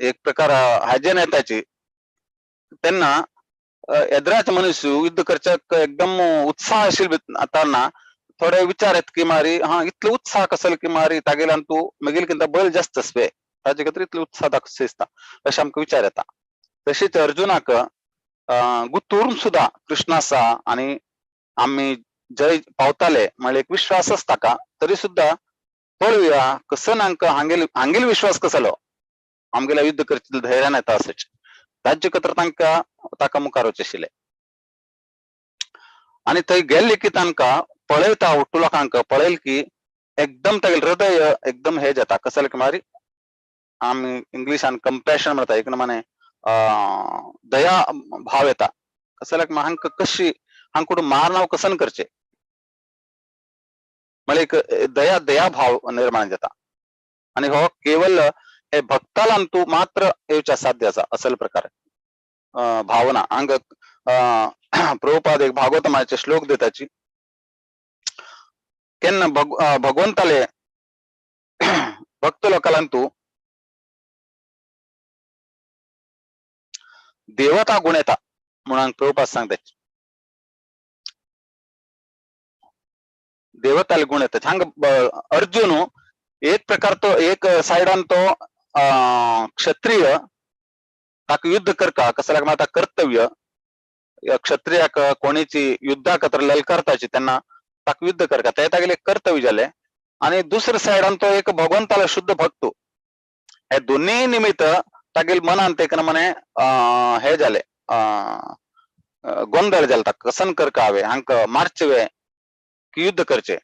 [SPEAKER 11] एक प्रकार हाजेन येताची तेन्ना एद्राच मनुष्य युद्ध करच्याक एकदम उत्साह आशिल्ले आताना थोडे विचार येत की मारी हा इतलो उत्साह कसल की मारी तागेल्यान तूं मगेल बल जास्त आसवे ताजे खातीर इतलो उत्साह दाखोवचो दिसता अशें आमकां विचार येता. तशीच अर्जुनाक गुत्तूरून सुद्दां कृष्ण आसा आनी आमी जय पावताले म्हळ्यार एक विश्वास आसता का तरी सुद्दां पळोवया कसन हांकां हांगेल हांगेल विश्वास कसलो आमगेल्या युद्ध करचे धैर्यान येता अशेंच ताजे खातीर तांकां ताका मुखार वचचें आशिल्लें. आनी थंय गेल्ले की तांकां पळयता ఒట్టు लोकांक पळयल की एकदम तागेलें हृदय एकदम हे जाता कसलें की मारी आमी इंग्लिशान कंपॅशन म्हणटा एक नमाने दया भाव येता कसल्याक हांकां कशी हांकां मारनाव कसन करचे म्हळ्यार एक दया दया भाव निर्माण जाता. आनी हो केवल हे भक्तालान तूं मात्र येवच्या साध्य आसा असल प्रकार भावना. हांगा प्रभुपाद एक भागवतमाचे श्लोक दिताची केन्ना भगवंताले भक्त लोकांन तूं देवता गुण येता म्हणून प्रभुपाद सांगता. देवताले गुण येता हांगा अर्जुन एक प्रकार तो एक सायडान तो क्षत्रिय ताका युद्ध करका कसल्याक म्हळ्यार कर्तव्य क्षत्रियाक कोणीची युद्धाक तर ललकारताची तेन्ना ताका युद्ध करका ते तागेले कर्तव्य जाले. आनी दुसऱ्या सायडान तो एक भगवंतालो शुद्ध भक्त हे दोन्ही निमित्त तागेल मनांत एक नमने हे जाले गोंदळ जाले ताका कसन करका हांवें हांकां मारचे की युद्ध करचे,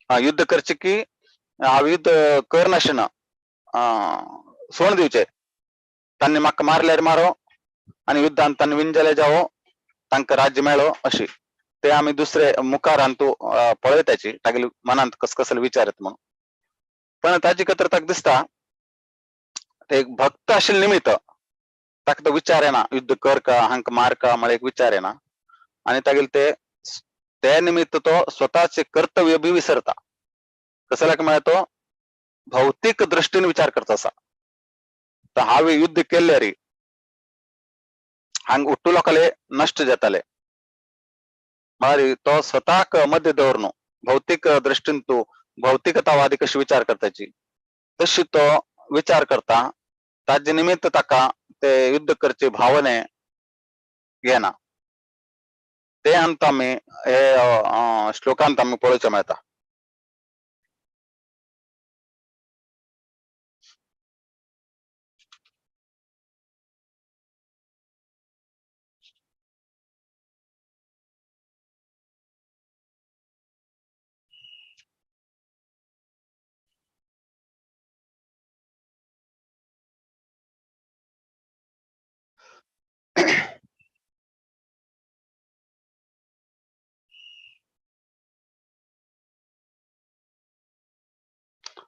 [SPEAKER 11] युद्ध करचे की हांव युद्ध करनाशिना सोड दिवचे, तांणी म्हाका मारल्यार मारो आनी युद्धान तांणी विन जाल्यार जावो, तांकां राज्य मेळो अशी ते आमी दुसरे मुखारान तूं पळयताची तागेले मनांत कस कसले विचार येता म्हणून. पण ताजे खातीर ताका दिसता ते एक भक्त आशिल्ले निमित्त ताका तो विचार येना युद्ध कर का हांकां मार का म्हळ्यार एक विचार येना आनी तागेले ते ते निमित्त तो स्वताचे कर्तव्य बी विसरता. कसल्याक म्हळ्यार तो भौतीक दृष्टीन विचार करता आसा. तर हांवें युद्ध केल्ले रे हांगा उट्टू लोकांले नश्ट जाताले म्हळ्यार तो स्वताक मध्य दवरनु भौतीक दृष्टीन तूं भौतिकतावादी कशी विचार करताची तशी तो विचार करता. ताजे निमित्त ताका ते युद्ध करचे भावने येना. ते अंत आमी हे श्लोकांत आमी पळोवचें मेळटा.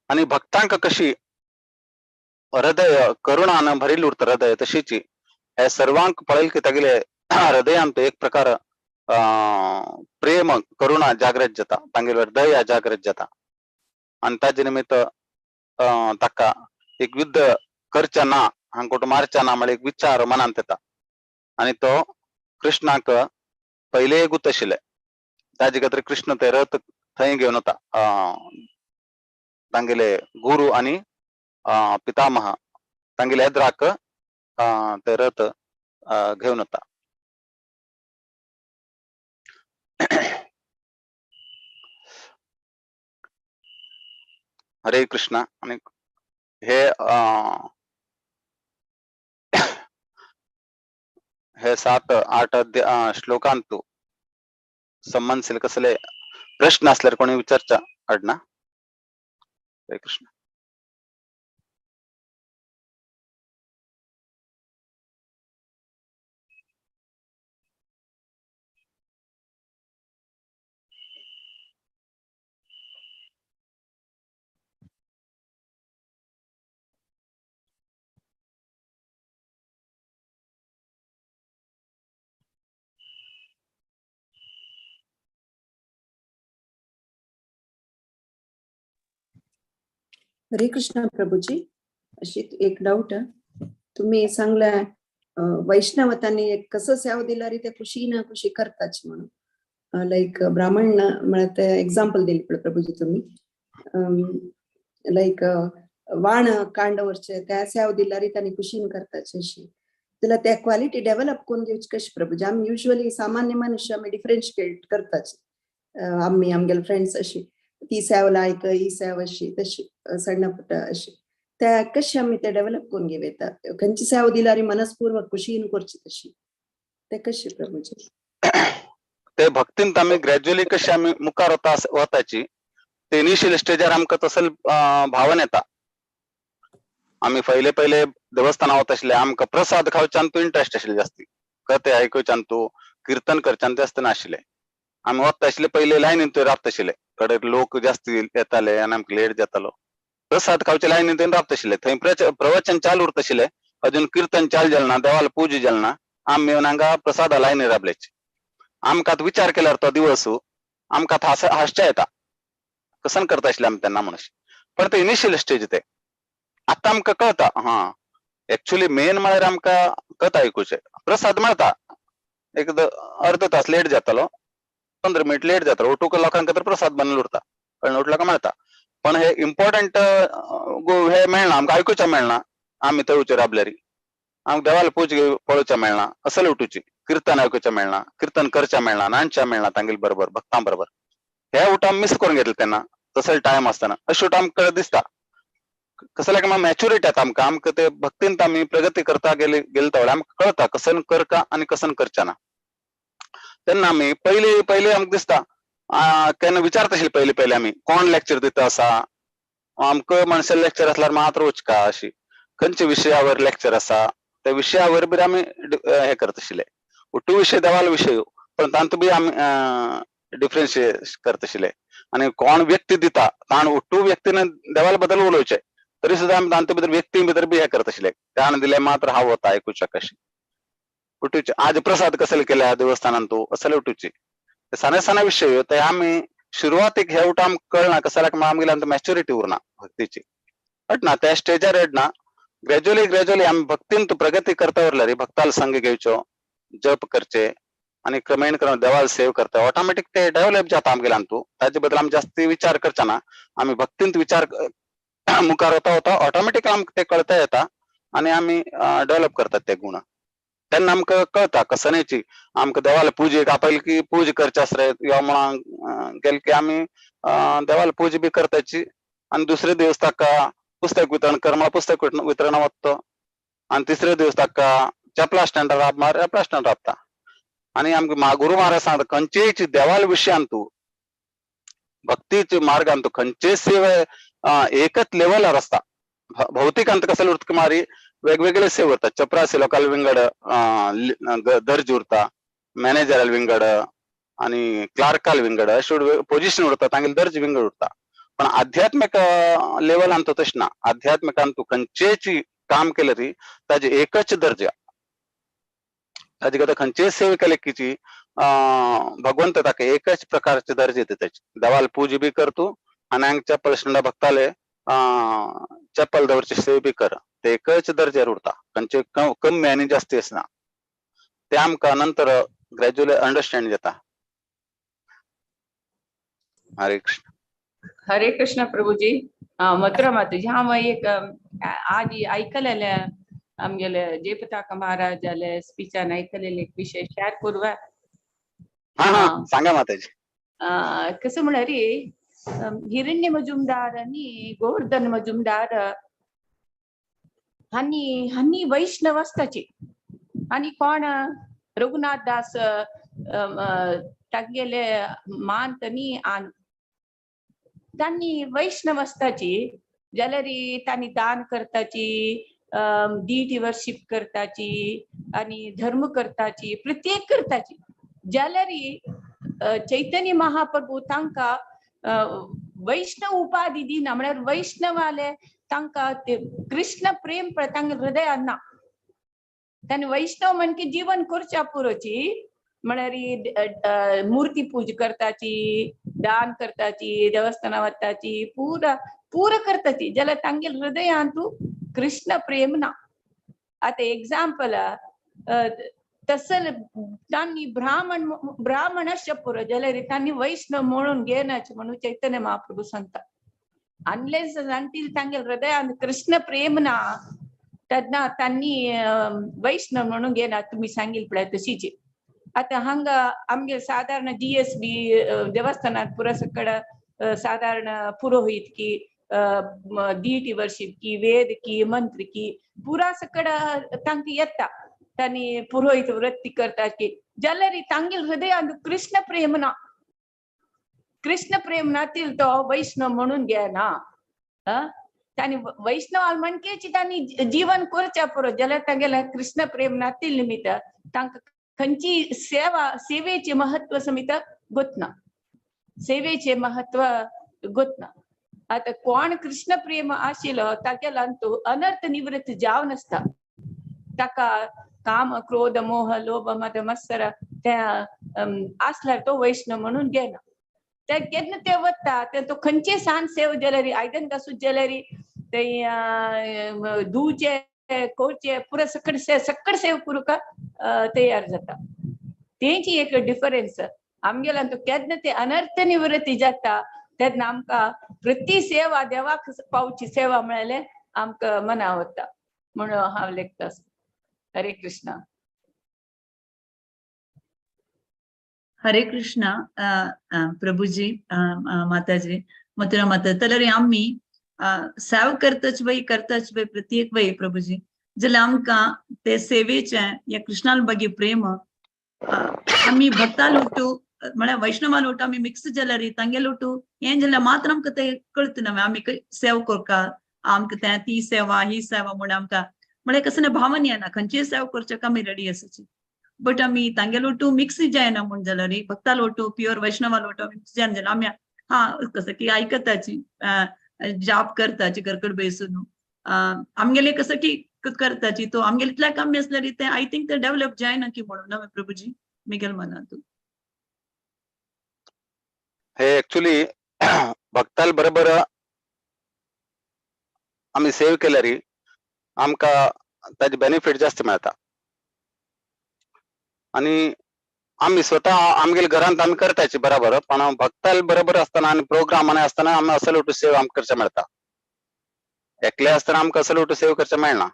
[SPEAKER 11] आणि भक्तांक कशी हृदय करुणान भरिल्लें उरता हृदय तशीच हे सर्वांक पळयल की तागेले हृदयांत एक प्रकार प्रेम करुणा जागृत जाता, तांगेले दया जागृत जाता आनी ताजे निमित्त ताका एक युद्ध करचें ना हांकां मारचें ना म्हळ्यार एक विचार मनांत येता आनी तो कृष्णाक पयले एकूच आशिल्ले ताजे खातीर कृष्ण ते रथ थंय घेवन वता तांगेले गुरु आनी पितामह तांगेले एद्राक ते रथ घेवन वता. हरे कृष्णा. आनी हे हे 7-8 श्लोकांतु संबंधित कसले प्रश्न असल्यार कोणी विचारचा अडना. हरे कृष्ण.
[SPEAKER 1] हरे कृष्ण प्रभूजी, अशी एक डाऊट तुम्ही सांगला वैष्णवतांनी एक कसं सेवा दिला रे ते खुशी ना खुशी करताच म्हणून, लाईक ब्राह्मण म्हळ्यार ते एक्झाम्पल दिले पळय प्रभूजी तुम्ही, लाईक वाण कांडवरचे त्या सेवा दिला रे त्यांनी खुशीन करताच अशी जाल्यार त्या क्वालिटी डेव्हलप करून घेवची कशी प्रभूजी? आमी युजली सामान्य मनुष्य आमी डिफरन्शिएट करताच, आमी आमगेले फ्रेंड्स अशी ती सेव लायक ही सेव अशी तशी सण्ण पुट्ट अशी त्या कशी आमी ते डेव्हलप करून घेव येता? खंयची सेवा दिल्यार मनस्पूर्वक खुशीन करची तशी ते कशी प्रभूजी?
[SPEAKER 11] ते भक्तीन आमी ग्रॅज्युअली कशी आमी मुखार वता वताची ते इनिशियल स्टेजार आमकां तसल भावन येता. आमी पयले पयले देवस्थाना वता आशिल्ले आमकां प्रसाद खावच्यान तूं इंट्रस्ट आशिल्ले जास्ती, कथे आयकुच्यान तूं किर्तन करच्यान जास्त नाशिल्ले. आमी वता आशिल्ले पयले लायनीन थंय राबता आशिल्ले, कडे लोक जास्ती येताले आनी आमकां लेट जातालो. प्रसाद खावचे लायनीन थंय राबता आशिल्ले, थंय प्रवचन चालू उरता आशिल्ले, अजून किर्तन चालू जालें ना, देवाला पूजा जालें ना, आमी येवन हांगा प्रसादा लायनीर राबल्याची. आमकां आतां विचार केल्यार तो दिवस आमकां आतां हांसचें येता कसन करता आशिल्ले आमी तेन्ना म्हणून. पण ते इनिशियल स्टेज ते आतां आमकां कळता हा एक्चुअली मेन म्हळ्यार आमकां कथा आयकुचें. प्रसाद मेळता एक अर्द तास लेट जातालो, 15 मिनिट लेट जातालो, उठूक लोकांक तर प्रसाद बनलो उरता कळ्ळें, उठलो मेळता. पण हे इम्पॉर्टंट हे मेळना आमकां, आयकुचें मेळना. आमी थंय वचून राबल्यारी आमकां देवाला पूज पळोवचें मेळना, असले उठुची किर्तन आयकुचें मेळना, किर्तन करचें मेळना, नाचचें मेळना तांगेले बरोबर भक्तां बरोबर. हे उठ आमी मिस करून घेतले तेन्ना तसले टायम आसतना अशें उठ आमकां दिसता. कसल्याक मॅच्युरिटी येता आमकां, आमकां ते भक्तीन आमी प्रगती करता गेली गेले तेवढे आमकां कळता कसन करका आनी कसन करचे ना. तेन्ना आमी पयली पयली आमकां दिसता केन्ना विचारता आशिल्ले पयली पयली आमी कोण लेक्चर दिता आसा, आमकां मनशां लेक्चर आसल्यार मात्र वचका अशी खंयच्या विशयावर लेक्चर आसा त्या विशयावर बी आमी हे करता आशिल्ले. ഒട്ടു विशय देवालो विशय पण तांतू बी आमी डिफरन्शिएट करता आशिल्ले. आनी कोण व्यक्ती दिता ताण ഒട്ടു व्यक्तीन देवाला बद्दल उलोवचें तरी सुद्दां आमी तांचे भितर व्यक्ती भितर बी हे करता आशिल्ले. त्यान दिलें मात्र हांव वता आयकुच्या कशें उठूचे आज प्रसाद कसले केल्या देवस्थानान तूं असले उठूची साने साने विशय ते आमी सुरवातीक हे उठ आमकां कळना कसल्याक आमगेली आमकां मॅच्युरिटी उरना भक्तीची अटना त्या स्टेजार येना. ग्रॅज्युअली ग्रॅज्युअली आमी भक्तीन तूं प्रगती करता उरल्यार भक्ताल संग घेवचो, जप करचे आनी क्रमेण क्रमेण देवाल सेव करता ऑटोमॅटीक ते डेव्हलप जाता आमगेल्यान तूं. ताजे बद्दल आमी जास्ती विचार करचे ना, आमी भक्तींत विचार मुखार वता वता ऑटोमॅटीक आमकां ते कळता येता आनी आमी डेव्हलप करतात ते गुण. तेन्ना आमकां कळता कसनेची आमकां देवाला पुजेक आपयले की पूजा करचे आसरे यो म्हणून गेले की आमी देवाला पूजा बी करताची. आनी दुसरे दिवस ताका पुस्तक वितरण कर म्हळ्यार पुस्तक वितरण वता आनी तिसरे दिवस ताका चपला स्टँडार राब मार चपला स्टँड राबता. आनी आमकां गुरू महाराज सांगता खंयचेय देवाल विशयान तूं भक्तीचे मार्गान तूं खंयचेय सेवे एकच लेवलार आसता. भौतिकांत कसले उरता मारी वेगवेगळे सेवा उरता. चपरासी लोकांक विंगड दर्ज उरता, मॅनेजराल विंगड आनी क्लार्काल विंगड अशे पोजिशन उरता, तांगेले दर्ज विंगड उरता. पण आध्यात्मिक लेवलान तो तशें ना. आध्यात्मिकान तूं खंयचेय काम केलें ती ताजे एकच दर्जा ताजे खातीर खंयचेय सेवा केले की भगवंत ताका एकच प्रकारचे दर्जे दिता. देवाल पूजा बी कर तूं आनी हांगा चप्पल स्टँडा भक्ताले चप्पल दवरचे सेवा बी कर, ते एकच दर्ज्यार उरता, खंयचे कमी आनी जास्ती आसना. ते आमकां नंतर ग्रॅज्युअली अंडरस्टँड जाता. हरे कृष्ण.
[SPEAKER 12] हरे कृष्ण प्रभुजी. मथुरा माताजी, हांव एक आज आयकलेलें आमगेले जयपताका महाराजाले स्पीचान आयकलेले एक विशय शेअर करूया.
[SPEAKER 11] हा सांगा माताजी.
[SPEAKER 12] कसं म्हळ्यार हिरण्य मजुमदार आनी गोवर्धन मजुमदार हांणी हांणी वैष्णव आसताची आनी कोण रघुनाथ दास तांगेले मांत न्ही तांणी वैष्णव आसताची जाल्यार तांणी दान करताची, डीटी वर्शिप करताची आनी धर्म करताची, प्रत्येक करताची. जाल्यार चैतन्य महाप्रभू तांकां वैष्णव उपाधी दिना, म्हळ्यार वैष्णवाले तांकां ते कृष्ण प्रेम पळय तांगे हृदयान ना. तांणी वैष्णव म्हणके जीवन करच्या पुरोची, म्हळ्यार मूर्ती पूजा करताची, दान करताची, देवस्थाना वताची, पुरा पुरा करताची, जाल्यार तांगे हृदयान तूं कृष्ण प्रेम ना. आतां एग्जाम्पल तसल तांणी ब्राह्मण ब्राह्मणस्य पुरो जाल्यार तांणी वैष्णव म्हणून घेनाचे म्हणून चैतन्य महाप्रभू सांगता. अनलेस अंटील तांगे हृदयान कृष्ण प्रेम ना तेन्ना तांणी वैष्णव म्हणून घेना. तुमी सांगिल पळय तशीच. आतां हांगा आमगे सादारण जीएसबी देवस्थानात पुरा सकड सादारण पुरोहित की डीटी वर्शिप की वेद की मंत्र की पुरा सकड तांकां येता. तांणी पुरोहित वृत्ती करता की जाल्यार तांगेल हृदयान कृष्ण प्रेम ना. कृष्ण प्रेम नातील तो वैष्णव म्हणून घेना. तांणी वैष्णव म्हणकेची तांणी जीवन करच्या पुरो, जाल्यार तांगेले कृष्ण प्रेम नातील निमित्त तांकां खंयची सेवा सेवेचे महत्व समित गोतना, सेवेचे महत्व गोतना. आतां कोण कृष्ण प्रेम आशिल्लो तागेल्यान तो अनर्थ निवृत्त जावन आसता. ताका काम क्रोध मोह लोभ मद मत्सर ते आसल्यार तो वैष्णव म्हणून घेना. ते केन्ना ते वता ते तो खंयचे सान सेव जाल्यार आयदन घासून जाल्यार ते धुवचे कोरचे पुरा सकड सकड सेव करूंक तयार जाता. तेंची एक डिफरन्स आमगेल्यान तो केन्ना ते अनर्थ निवृत्ती जाता तेन्ना आमकां प्रति सेवा देवाक पावची सेवा म्हळ्यार आमकां मना वता म्हणून हांव लेखता. हरे कृष्णा.
[SPEAKER 13] हरे कृष्णा प्रभुजी, माताजी, मथुरा माता. जाल्यार आमी सेव करतच वय करतच वय प्रत्येक वय प्रभुजी जाल्यार आमकां ते सेवेचे या कृष्णाल बागी प्रेम आमी भक्ता लोटू म्हळ्यार वैष्णवा लोटू आमी मिक्स जाल्यार तांगे लोटू हें जाल्यार मात्र आमकां ते कळत ना आमी सेव करका आमकां तें ती सेवा ही सेवा म्हूण आमकां म्हळ्यार कसं ना भावन येना खंयचीय सेवा करच्याक आमी रेडी आसाची बट आमी तांगे लोटू मिक्स जायना म्हूण जाल्यार भक्ता लोटू प्युअर वैष्णवा लोटू आमी मिक्स जायना जाल्यार आमी हा कसं की आयकताची जाप करताची करकट बेसून आमगेले कसं की करताची तो आमगेले इतल्या कमी आसल्यार ते I think ते डेव्हलप जायना की म्हणून ना प्रभुजी मिगेल मनातू.
[SPEAKER 11] हे ऍक्च्युली भक्ताल बरोबर आमी सेव केल्यार आमकां ताजे बेनिफीट जास्त मेळता आनी आमी स्वता आमगेले घरांत आमी करताची बराबर पण भक्ताल बरोबर आसतना आनी प्रोग्रामांनी आसतना आमी असलो सेव आमकां करचें मेळता. एकले आसतना आमकां असलो सेव करचें मेळना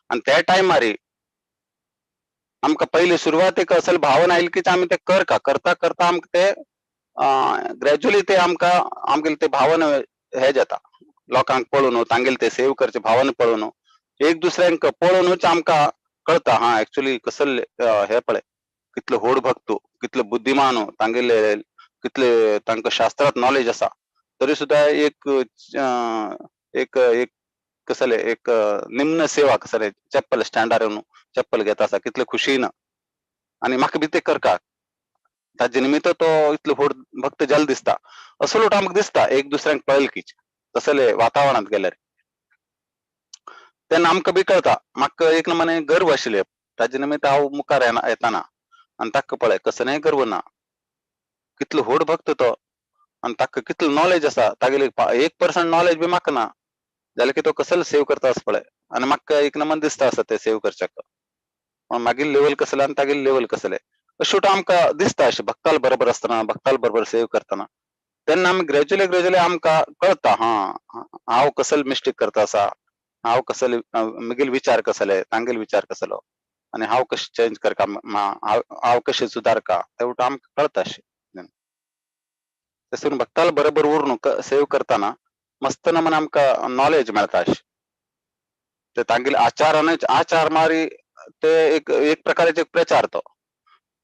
[SPEAKER 11] आनी त्या टायमार आमकां पयली सुरवातेक असल भावना आयली की आमी ते करका करता करता आमकां ते ग्रॅज्युअली ते आमकां आमगेले ते भावना हे जाता लोकांक पळोवन तांगेले ते सेव करचे भावना पळोवन एक दुसऱ्यांक पळोवनूच आमकां कळता हा एक्चुअली कसले हे पळय कितलो व्हड भक्त कितलो बुद्धिमान तांगेले कितले तांकां शास्त्रांत नॉलेज आसा तरी सुद्दां एक एक एक कसले एक निम्न सेवा कसले चप्पल स्टँडार येवन चप्पल घेता आसा कितले खुशीन आनी म्हाका बी ते करका ताजे निमित्त तो इतलो व्हड भक्त जाल दिसता असो लोट आमकां दिसता एक दुसऱ्यांक पळयल की तसले वातावरणांत गेल्यार तेन्ना आमकां बी कळता म्हाका एक नमने गर्व आशिल्ले ताजे निमित्त हांव मुखार येताना आनी ताका पळय कसलेय गर्व ना कितलो व्हड भक्त तो आनी ताका कितलो नॉलेज आसा तागेली 1% नॉलेज बी म्हाका ना जाल्यार की तो कसलो सेव करता आसा पळय आनी म्हाका एक नमन दिसता आसा ते सेव करच्याक मागीर लेवल कसले आनी तागेले लेवल कसले अशें आमकां दिसता अशें भक्ताल बरोबर आसतना भक्ताल बरोबर सेव करतना तेन्ना आमी ग्रॅज्युअली ग्रॅज्युअली आमकां कळता हा हांव कसले मिस्टेक करता आसा हांव कसले म्हगेले विचार कसले तांगेले विचार कसलो आनी हांव कशें चेंज करका हांव कशें सुदारका ते वटा आमकां कळता अशें. तशें भक्ताल बरोबर उरून सेव करतना मस्त नमन आमकां नॉलेज मेळता अशें ते तांगेले आचारानच आचार मारी ते एक एक प्रकाराचे एक प्रचार तो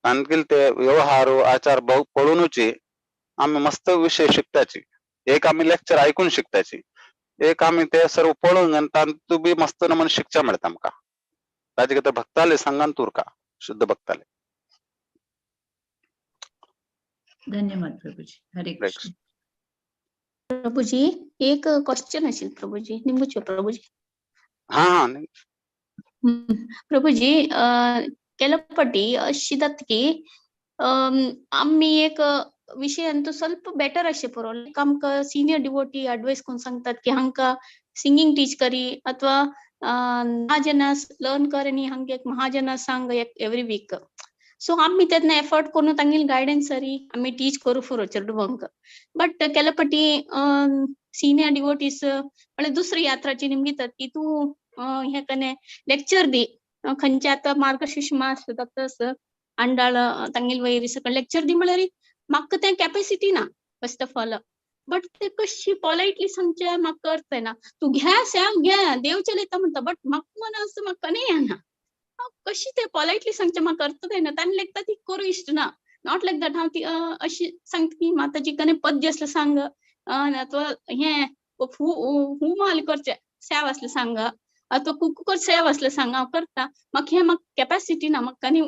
[SPEAKER 11] तांगेले ते व्यवहार आचार पळोवनूच आमी मस्त विशय शिकताची. एक आमी लेक्चर आयकून शिकताची एक आमी ते सर्व पळोवन आनी तातूंत बी मस्त नमन शिकच्या मेळटा आमकां ताजे खातीर भक्ताले संगान उरका शुद्ध भक्ताले.
[SPEAKER 13] धन्यवाद प्रभुजी. हरे कृष्ण.
[SPEAKER 14] प्रभुजी एक क्वेश्चन आशिल्लें प्रभुजी निमगुचो प्रभुजी.
[SPEAKER 11] हा
[SPEAKER 14] प्रभुजी ಕೆಲಪಟಿ अशी जाता की आमी एक विशयान तो ಸ್ವಲ್ಪ बेटर अशें पुरो लायक आमकां सिनियर डिवोटी एडवायस करून सांगतात की हांकां सिंगींग टीच करी अथवा महाजनास लर्न कर आनी हांकां एक महाजना सांग एवरी वीक. सो आमी तेन्ना एफर्ट करून तांगेली गायडन्स सरी आमी टीच करूं पुरो चेडवांक बट केल्यापटी सिनियर डिवोटीज म्हळ्यार दुसरी यात्राची निमगितात की तूं हें कने लेक्चर दी खंयचे आतां मार्गशीर्ष मास जाता अंडाळ तांगेले वयर सगळें लेक्चर दी म्हळ्यार म्हाका तें कॅपेसिटी ना फर्स्ट ऑफ ऑल बट ते कशी पोलायटली सांगचें म्हाका अर्थ येना तूं घे सॅम घे देव चलयता म्हणटा बट म्हाका मन आसा म्हाका न्ही येना कशी ते पोलायटली सांगचें म्हाका अर्थ येना तांणी लेगता ती करूं इश्ट ना not like that हांव ती अशी सांगता की माताजी कने पद्य आसलें सांग अथवा हें हू माल करचें सेव आसलें सांग अथवा कुकर सेव आसलें सांग हांव करता म्हाका हें म्हाका कॅपेसिटी ना म्हाका न्ही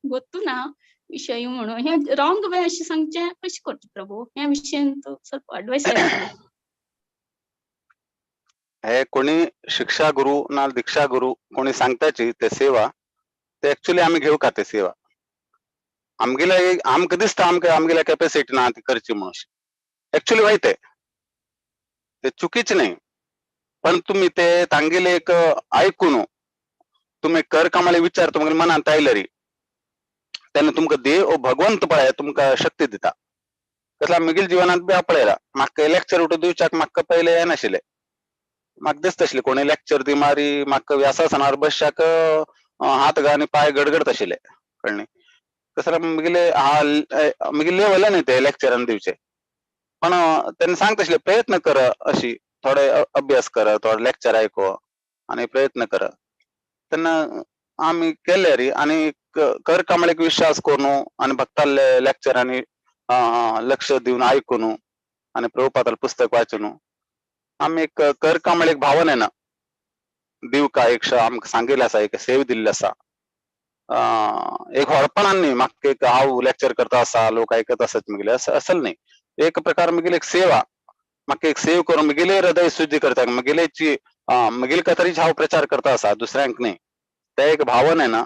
[SPEAKER 14] गोत्तू ना विशय म्हणून हे रॉंग वे अशें सांगचें कशें करचें प्रभू ह्या विशयान तूं ಸ್ವಲ್ಪ अडवायस.
[SPEAKER 11] हे कोणी शिक्षा गुरु ना दीक्षा गुरु कोणी सांगताची ते सेवा ते एक्चुअली आमी घेवका ते सेवा आमगेले आमकां दिसता आमकां आमगेल्या कॅपेसिटी ना ती करची म्हणून एक्चुअली वायट ते चुकीच न्ही पण तुम्ही ते तांगेले एक आयकून तुम्ही कर कामाले विचार तुमगेले मनांत आयले तेन्ना तुमकां देव भगवंत पळय तुमकां शक्ती दिता. कसला म्हगेल्या जिवनांत बी हांव पळयला म्हाका लेक्चर उठून दिवच्याक म्हाका पयलें येनाशिल्लें म्हाका दिसता आशिल्लें कोणी लेक्चर दी मारी म्हाका व्यासासनार बसच्याक हात आनी पांय गडगडत आशिल्ले कळ्ळें कसले म्हगेले म्हगेले लेवल न्ही ते लेक्चरान दिवचे पण तेन्ना सांगता आशिल्ले प्रयत्न कर अशी थोडे अभ्यास कर, थोडे लेक्चर आयको आनी प्रयत्न कर. तेन्ना आमी केले री आनी कर कामळेक विश्वास करून आनी भक्ताले लेक्चर आनी लक्ष दिवन आयकून आनी प्रभुपादाले पुस्तक वाचून आमी एक कर कामळेक भावना येना दिवका एक आमकां सांगिल्लें आसा, एक सेव दिल्ली आसा. एक व्हडपणान न्ही म्हाका एक हांव लेक्चर करता आसा लोक आयकत आसत म्हगेले असल न्ही, एक प्रकार म्हगेली एक सेवा, म्हाका एक सेव करून म्हगेले हृदय शुद्धी करता, म्हगेलेची म्हगेले कतरीच हांव प्रचार करता आसा दुसऱ्यांक न्ही. ते एक भावना येना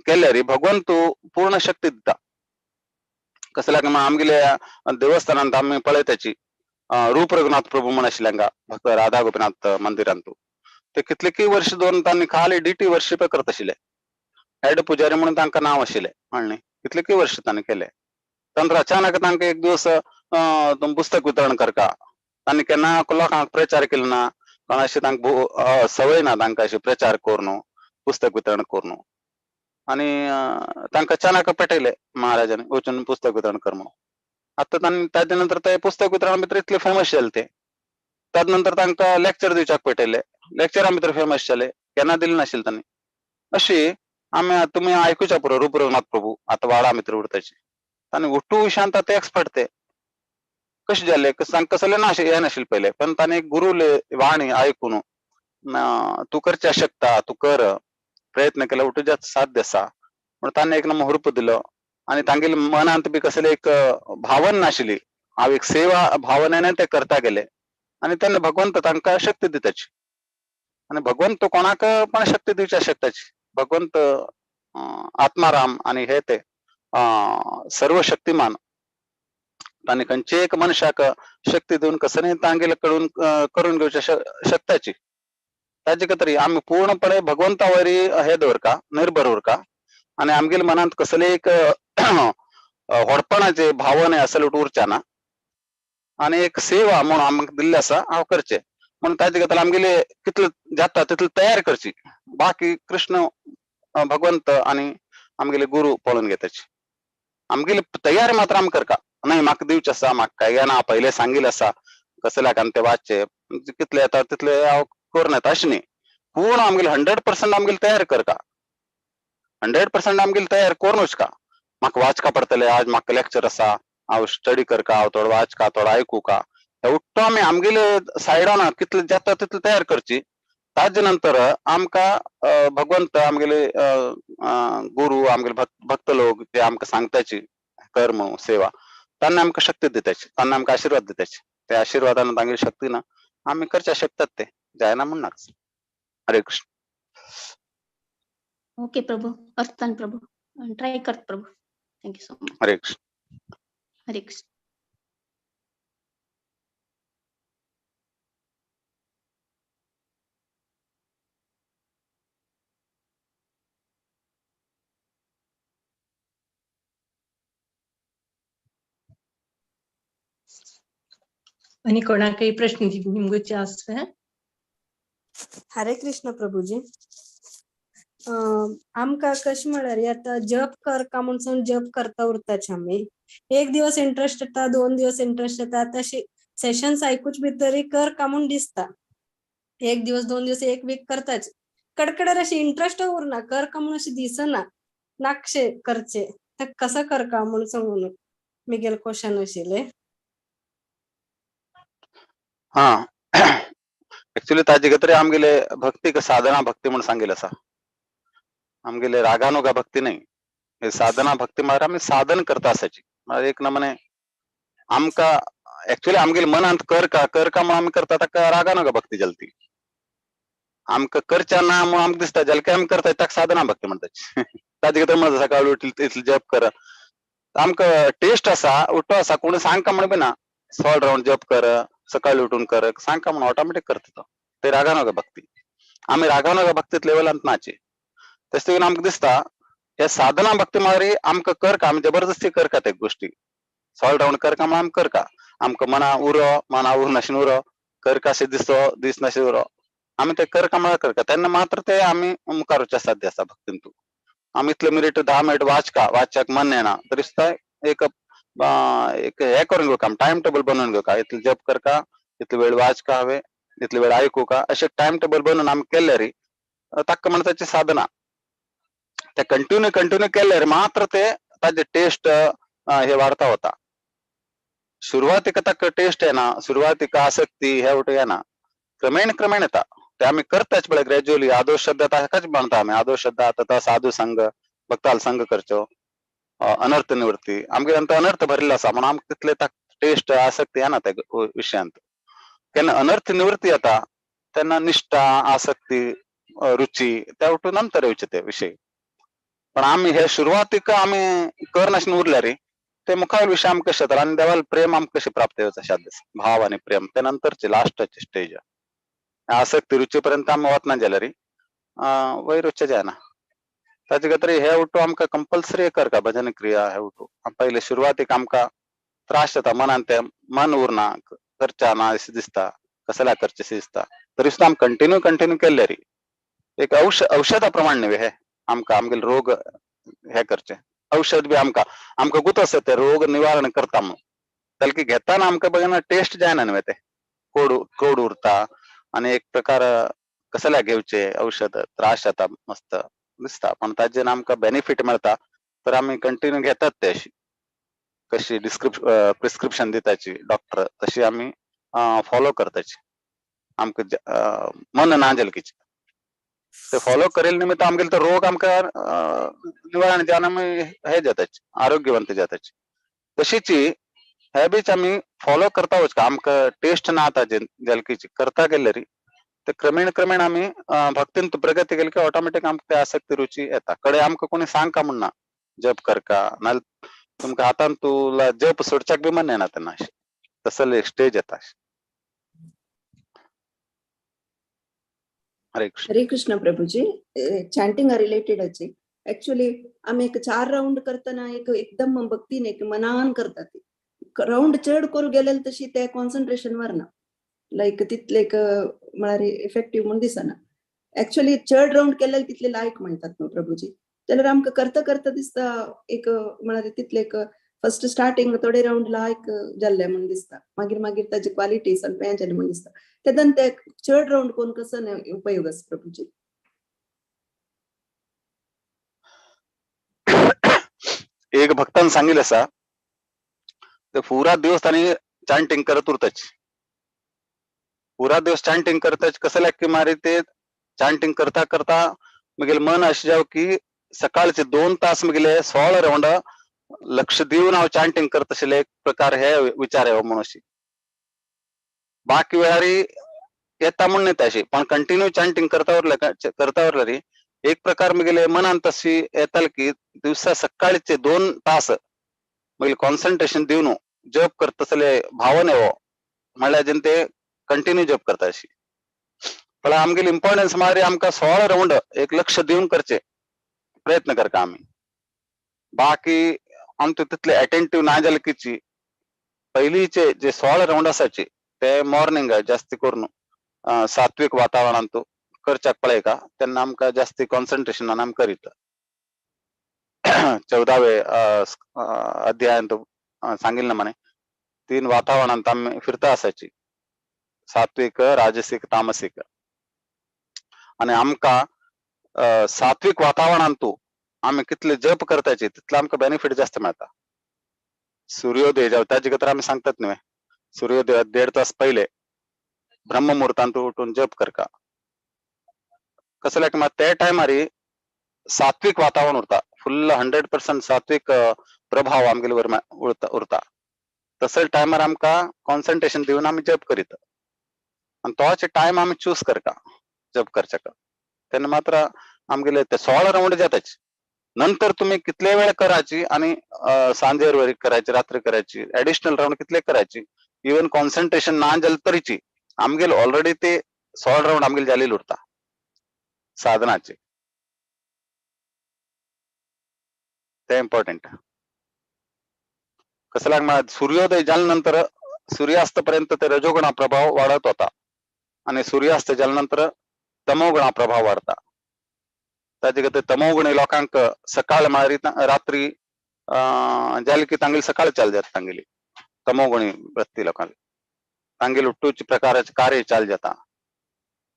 [SPEAKER 11] केल्यार भगवंत पूर्ण शक्ती दिता. कसल्याक आमगेले देवस्थानांत आमी पळयताची रूप रघुनाथ प्रभू म्हण आशिल्ले हांगा भक्त राधा गोपीनाथ मंदिरांतू, ते कितले की वर्ष दोन तांणी खाली डिटी वर्शिप करत आशिल्ले, हेड पुजारी म्हणून तांकां नांव आशिल्लें म्हणलें, कितले की वर्ष तांणी केले. नंतर अचानक तांकां एक दिवस पुस्तक वितरण करका, तांणी केन्ना लोकांक प्रचार केलो ना, कोणाशी तांकां सवय ना तांकां अशी प्रचार करून पुस्तक वितरण करून, आनी तांकां अचानक पेटयले महाराजांनी वचून पुस्तक वितरण कर म्हणून. आतां तांणी ताजे नंतर ते पुस्तक वितरण भितर इतले फेमस जाले ते, ताजे नंतर तांकां लेक्चर दिवच्याक पेटयले, लेक्चरां भितर फेमस जाले, केन्ना दिले नाशिल्ले तांणी. अशी आमी तुमी आयकुच्या पुरो रूप रघुनाथ प्रभू आतां वाडा भितर उरताची, तांणी उठू विशयांत ते एक्सपर्ट ते कशें जाले तांकां कसलें ना हें नाशिल्लें पयलें, पण तांणी गुरुले वाणी आयकून तूं करच्या शकता, तूं कर, प्रयत्न केलो तुज्यात साध्य आसा म्हण तांणी एक नमो दिलो. आनी तांगेले मनांत बी कसले एक भावना नाशिल्ली, हांव एक सेवा भावनेन ते करता गेले आनी तेन्ना भगवंत तांकां शक्ती दिताची. आनी भगवंत कोणाक पण शक्ती दिवच्या शकताची, भगवंत आत्माराम आनी हे ते सर्वशक्तिमान, तांणी खंयचे एक मनशाक शक्ती दिवन कसले तांगेले कडून करून घेवच्या शकताची. ताजे खातीर आमी पूर्णपणे भगवंता वरी हे दवरका, निर्भर उरका आनी आमगेले मनांत कसले एक व्हडपणाचे भावना असल उरच्या ना, आनी एक सेवा म्हणून आमकां दिल्ली आसा हांव करचे म्हणून ताजे खातीर आमगेले कितले जाता तितले तयार करची, बाकी कृष्ण भगवंत आनी आमगेले गुरु पळोवन घेताची. आमगेली तयारी मात्र आमी करका, नाही म्हाका दिवचें आसा, म्हाका काय येना पयलें सांगिल्लें आसा कसल्याक आनी ते वाचचे कितले येता तितले हांव करून येता अशें न्ही, पूर्ण आमगेले 100% आमगेले तयार करका, 100% आमगेले तयार करूनच का म्हाका वाचका पडटलें, आज म्हाका लेक्चर आसा हांव स्टडी करका, हांव थोडो वाचका थोडो आयकुका, उठ्ठो आमी आमगेले सायडान कितले जाता तितले तयार करची. ताजे नंतर आमकां भगवंत आमगेले गुरु आमगेले भक्त लोक ते आमकां सांगताची कर म्हणून सेवा, तांणी आमकां शक्ती दिताची, तांणी आमकां आशिर्वाद दिताची, त्या आशिर्वादान तांगेली शक्ती ना आमी करच्या शकतात ते जायना म्हणनाच. हरे कृष्ण.
[SPEAKER 14] ओके प्रभू, अर्थान प्रभू ट्राय करत Prabhu. Thank you so much.
[SPEAKER 11] Hare Krishna.
[SPEAKER 14] Hare Krishna.
[SPEAKER 10] आणि कोणाकही प्रश्न निमगुचे आसा?
[SPEAKER 15] हरे कृष्ण प्रभूजी. आमकां कशें म्हळ्यार आतां जप करका म्हणून जप करता उरताचे आमी, एक दिवस इंट्रस्ट येता, 2 दिवस इंट्रस्ट येता, तशी सेशन्स आयकूच भितरी कर का म्हूण दिसता, 1 दिवस 2 दिवस 1 वीक करताच, कडकडार अशी इंट्रस्ट उरना, कर का म्हणून अशें दिसना नाकशे करचे, ते कसं करका म्हणून सांगून मिगेल क्वेश्चन आशिल्लें.
[SPEAKER 11] हा, एक्चुअली ताजे खातीर आमगेले भक्तीक साधना भक्ती म्हूण सांगिल्लें आसा, आमगेले रागानुगा भक्ती न्ही, साधना भक्ती म्हळ्यार आमी साधन करता आसाची. म्हळ्यार एक नमने आमकां एक्चुअली आमगेले मनांत कर का कर का म्हणून आमी करता ताका रागानुगा भक्ती जाली ती, आमकां करच्या ना म्हणून आमकां दिसता जाल्यार काय आमी करता ताका साधना भक्ती म्हणटाची. ताजे खातीर म्हणटा सकाळी उठली तितले जप कर, आमकां टेस्ट आसा उठो आसा, कोण सांगका म्हणून बी ना, 100 रावंड जप कर सकाळी उठून कर सांगका म्हणून ऑटोमॅटीक करता तो, ते रागानुगा भक्ती. आमी रागानुगा भक्तीत लेवलांत नाचे, तशें करून आमकां दिसता हे साधना भक्ती म्हळ्यार आमकां कर का आमी जबरदस्ती कर का ते गोष्टी, 100 रावंड कर का म्हणून आमी कर का, आमकां मना उरो मना उर नाशिल्लें उरो कर का दिसो दीस नाशिल्लें उरो, आमी ते कर का म्हळ्यार कर का, तेन्ना मात्र ते आमी मुखार वचच्या साध्य आसा भक्तींतू. आमी इतले मिनिट 10 मिनिट वाचका, वाचच्याक मन येना तरी सुद्दां एक एक हे करून घेवका, टायम टेबल बनवून घेवका, इतले जप करका इतलो वेळ वाचका हांवें, इतलो वेळ आयकू का, अशें टायम टेबल बनवून आमी केल्यार ताका म्हणटा ताची साधना. ते कंटिन्यू कंटिन्यू केल्यार मात्र ते ताजे टेस्ट हे वाडता वता. सुरवातीक ताका टेस्ट येना, सुरवातीक आसक्ती हे वटे येना, क्रमेण क्रमेण येता. ते आमी करताच पळय ग्रॅज्युअली. आदो श्रद्धा ताकाच म्हणटा आमी, आदो श्रद्धा तथा साधू संघ, भक्ताल संघ करचो, अनर्थ निवृत्ती. आमगे अंत अनर्थ भरिल्लो आसा म्हणून आमकां तितले ताका टेस्ट आसक्ती येना त्या विशयांत. केन्ना अनर्थ निवृत्ती येता तेन्ना निश्ठा, आसक्ती, रुची त्या वटून नंतर येवचे ते विशय. पण आमी हे सुरवातीक आमी करनाशिल्ले उरल्या रे ते मुखावेले विशय आमकां कशें जाता आनी देवाल प्रेम आमकां कशें प्राप्त येवचें अशें भाव आनी प्रेम ते नंतरचे लास्टाचे स्टेज. आसक्ती रुची पर्यंत आमी वतना जाल्यार वयर वचचें जायना. ताजे खातीर हे वटू आमकां कंपल्सरी करता भजन क्रिया. हे वटू पयले सुरवातीक आमकां त्रास जाता, मनान ते मन उरना, करच्या ना अशें दिसता, कसल्या करचें अशें दिसता. तरी सुद्दां आमी कंटिन्यू कंटिन्यू केल्ले रे एक औषधा प्रमाण न्हय हे आमकां आमगेले रोग हे करचे. औषध बी आमकां आमकां गुत आसा ते रोग निवारण करता म्हणून, जाल्यार घेताना आमकां बघना टेस्ट जायना न्हय, ते कोड कोड उरता आनी एक प्रकार कसल्या घेवचे औषध त्रास जाता मस्त दिसता. पण ताजेन आमकां बेनिफीट मेळटा तर आमी कंटिन्यू घेतात ते. अशी कशी प्रिस्क्रिप्शन दिताची डॉक्टर तशी आमी फॉलो करताची. आमकां मन ना जालकीचे ते फॉलो करेल निमित्त आमगेले तो रोग आमकां निवारण जावन आमी हे जाताची, आरोग्यवंत जाताची. तशीच हॅबिट्स आमी फॉलो करता वचका, आमकां टेस्ट ना ताजे जालकीची करता गेले री ते क्रमेण क्रमेण आमी भक्तीन प्रगती केली की ऑटोमॅटीक आमकां ते आसक्ती रुची येता. कडे आमकां कोणी सांगका म्हण ना जप करका, नाल्यार तुमकां हातान तुला जप सोडच्याक बी मन येना तेन्ना, अशें तसले स्टेज येता. हरे कृष्ण.
[SPEAKER 1] हरे कृष्ण प्रभुजी. चॅन्टिंग रिलेटेड अचे ऍक्च्युअली आमी एक 4 राउंड करतना एक एकदम भक्तीन एक मनान करतात. राउंड चड करू गेले तशी ते कॉन्सन्ट्रेशन वरना, लायक तितले एक म्हळ्यार इफेक्टीव म्हूण दिसना. ऍक्च्युअली चड राउंड केले तितले लायक म्हणटात न्हू प्रभुजी. जाल्यार आमकां करता करता दिसता एक म्हळ्यार तितले एक फर्स्ट स्टार्टिंग थोडे राउंड लायक जाल्ले म्हूण दिसता, मागीर मागीर ताजी क्वालिटी सामकें हें जालें म्हूण दिसता. तेन्ना ते चड राउंड करून कसो उपयोग आसा प्रभुजी?
[SPEAKER 11] एक भक्तान सांगितलं आसा ते पुरा दिवस ताणी चांटिंग करत उरताची, पुरा दिवस चांटिंग करताच. कसं की मारी ते चांटिंग करता करता मगेले मन अशें जाव की सकाळचे 2 तास मगेले 16 राउंड लक्ष दिवन हांव चांटिंग करत आशिल्ले एक प्रकार हे विचार येवो म्हणून अशी. बाकी वेळारी येता म्हूण न्हय अशी, पण कंटिन्यू चांटिंग करता उरले करता उरले री एक प्रकार मगेले मनान तशी येताले की दिवसा सकाळचे 2 तास मगेले कॉन्सन्ट्रेशन दिवन जप करता आसले भावन येवो म्हणल्यार जेन्ना ते कंटिन्यू जप करता अशी. पण आमगेली इम्पॉर्टन्स म्हळ्यार आमकां 16 राउंड एक लक्ष दिवन करचे प्रयत्न करता आमी. बाकी आमचे तितले अटेंटीव ना जाले कीची पयलींचे जे 16 राउंड आसाचे ते मॉर्निंग जास्ती करून सात्विक वातावरणांत करच्याक पळयता तेन्ना आमकां जास्ती कॉन्सन्ट्रेशनान आमी करीत. 14वे अध्यायांत सांगिल्लें म्हणे 3 वातावरणांत आमी फिरता आसाची, सात्विक, राजसिक, तामसिक. आनी आमकां सात्विक वातावरणांत आमी कितले जप करताची तितले आमकां बेनिफीट जास्त मेळटा. सूर्योदय जावं ताजे खातीर आमी सांगतात न्हय, सूर्योदय 1.5 तास पयले ब्रह्ममुहूर्तांत उठून जप करका. कसं लायक मात त्या टायमार सात्विक वातावरण उरता, फुल्ल 100% सात्विक प्रभाव आमगेले वर उरता. तसले टायमार आमकां कॉन्सन्ट्रेशन दिवन आमी जप करीत आनी तोच टायम आमी चूज करका जप करच्याक. तेन्ना मात्र आमगेले ते 16 राउंड जाताच. नंतर तुम्ही कितले वेळ करायची आणि सांजेर वर करायची, रात्री करायची, ऍडिशनल राउंड कितले करायची, इवन कॉन्सन्ट्रेशन ना जालें तरीची आमगेले ऑलरेडी ते 16 राउंड आमगेले जालेले उरता साधनाचे. ते इम्पॉर्टंट. कसं लागणार सूर्योदय झाल्यानंतर सूर्यास्तपर्यंत ते रजोगुणा प्रभाव वाढत होता आणि सूर्यास्त झाल्यानंतर तमोगुणा प्रभाव वाढता. ताजे खातीर तमोगुणी लोकांक सकाळ म्हळ्यार रात्री जाली की तांगेली सकाळ चालू जाता तांगेली तमोगुणी वृत्ती लोकांक. तांगेले उट्टूचे प्रकाराचे कार्य चालू जाता.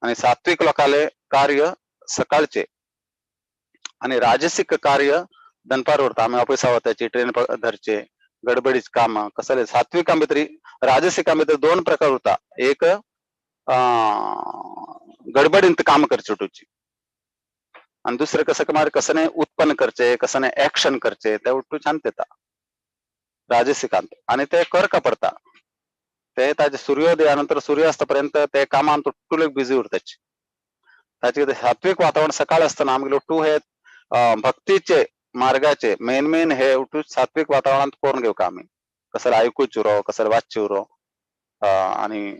[SPEAKER 11] आणि सात्विक लोकांले कार्य सकाळचे आणि राजसिक कार्य दनपार उरता. आमी ऑफिसा वताची, ट्रेन धरचे, गडबडीच काम कसले. सात्विकां भितर राजसिकां भितर दोन प्रकार उरता. एक गडबडींत काम करचे उठूची आणि दुसरे कसं कमार कसं उत्पन्न करचे, कसं ऍक्शन करचे, ते उठू शांत येता राजसिकांत. आणि ते कर का पडता ते ताजे सूर्योदयानंतर सूर्यास्तापर्यंत ते कामांत उठून बिझी उरताचे. ताचे सात्विक वातावरण सकाळ असताना आमगे उठू हे भक्तीचे मार्गाचे मेन मेन हे उठू सात्विक वातावरणात करून घेऊ का आम्ही, कसं ऐकूच उरो, कसं वाचचे उरो आणि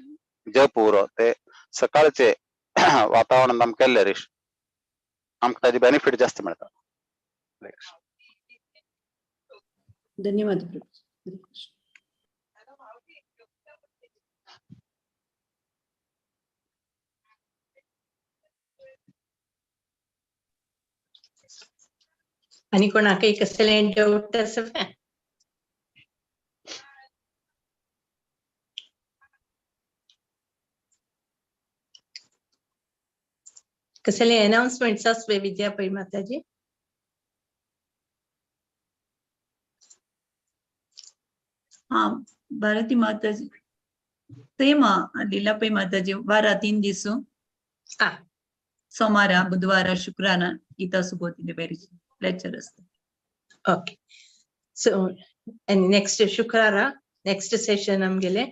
[SPEAKER 11] जप उरो, ते सकाळचे वातावरणात आम केल्ले रिश आमकां ताजे बेनिफिट जास्त मेळटा.
[SPEAKER 1] धन्यवाद प्रभू.
[SPEAKER 10] आणि कोणाकय कसले डाऊट आसा? कसले अनाउन्समेंट्स आसवे विद्या पै माताजी?
[SPEAKER 13] हाँ, भारती माताजी सेम लीला पै माताजी वारा 3 दिवस सोमारा, बुधवारा, शुक्रारा गीता सुबोधिनी लेक्चर असते.
[SPEAKER 10] ओके, सो आणि नेक्स्ट शुक्रारा नेक्स्ट सेशन आमगेले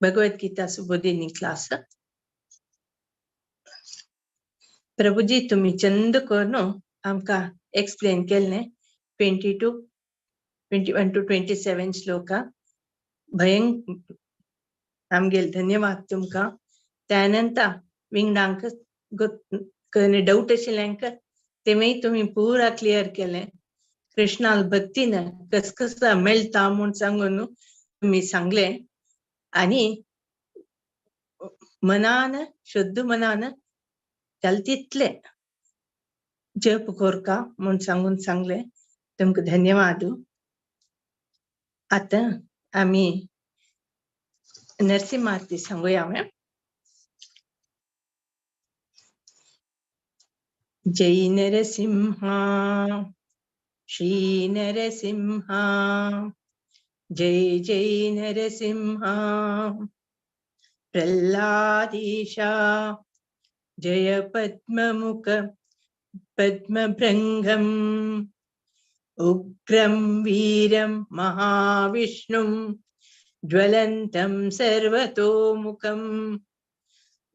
[SPEAKER 10] भगवद्गीता सुबोधिनी क्लास. प्रभुजी तुम्ही चंद करून आमकां एक्सप्लेन केल्लें 22, 21 to 27 श्लोका. भयंकर आमगेले धन्यवाद तुमकां. त्यानंतर विंगडांक डाऊट आशिल्ल्यांक तेमेय तुमी पुरा क्लियर केलें. कृष्णाल भक्तीन कस कसा मेळटा म्हूण सांगून तुमी सांगलें. आनी मनान शुद्ध मनान जाल तितले जप कोरका म्हूण सांगून सांगलें. तुमकां धन्यवाद. आतां आमी नरसिंह आरती सांगूया. जय नरसिंहा, श्री नरसिंहा, जय जय नरसिंहा. प्रह्लादीशा जय पद्ममुख पद्मभृंगं उग्रं वीरं महाविष्णुं ज्वलन्तं सर्वतोमुखं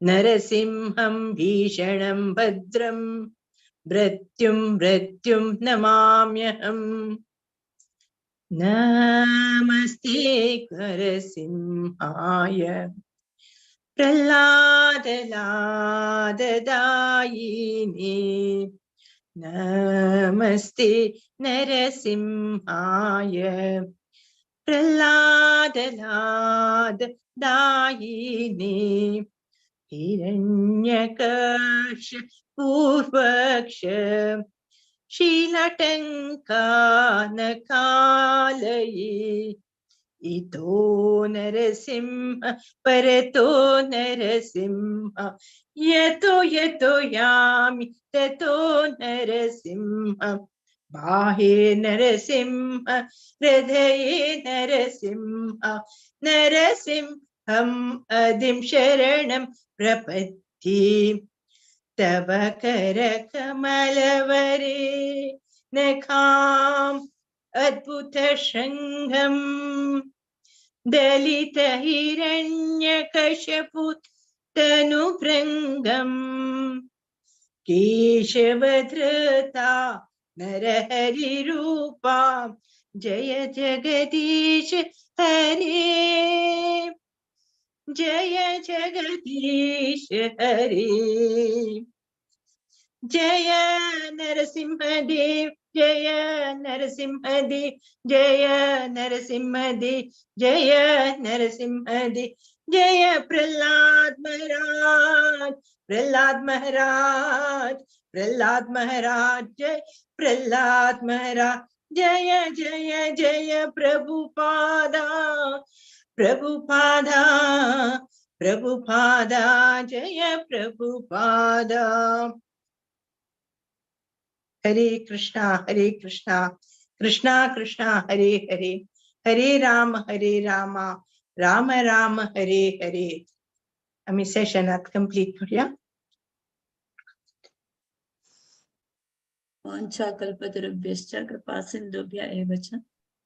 [SPEAKER 10] नरसिंहं भीषणं भद्रं मृत्युं मृत्युं नमाम्यहम्. नमस्ते नरसिंहाय प्रह्लादलाददायिने. नमस्ते नरसिंहाय प्रह्लादलाददायिने. हिरण्यकश्यप पूर्वक्ष शीलटङ्कानकालये. इतो नरसिंह परतो नरसिंह यतो यतो यामि ततो नरसिंह. बाह्ये नरसिंह हृदये नरसिंह नरसिंहम् अदिं शरणं प्रपद्ये. तव करकमलवरे नखाम् अद्भुतशृङ्गं दलितहिरण्यकश्यपु तनुभृङ्गं केशवधृता नरहरिरूपा जय जगदीश हरे, जय जगदीश हरे. जय नरसिंहदेव, जय नरसिंहदेव, जय नरसिंहदेव, जय नरसिंहदेव, जय प्रहलाद महाराज, प्रहलाद महाराज, प्रहलाद महाराज, जय प्रहलाद महाराज, जय जय जय Prabhupada. Prabhupada, Prabhupada, Jaya Prabhupada. Hare Krishna Hare Krishna, Krishna Krishna Hare Hare, Hare Ram Hare Rama, Ram Ram Hare Hare. आम्ही सेशनात कंप्लीट करूया.
[SPEAKER 13] वाञ्छाकल्पतरुभ्यश्च कृपा सिन्धुभ्य एव च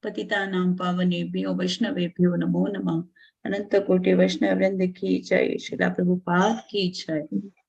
[SPEAKER 13] पतितानां पावनेभ्यो वैष्णवेभ्यो नमो नमः. अनंत कोटि वैष्णव वृंद की जय. श्रीला प्रभुपाद की जय.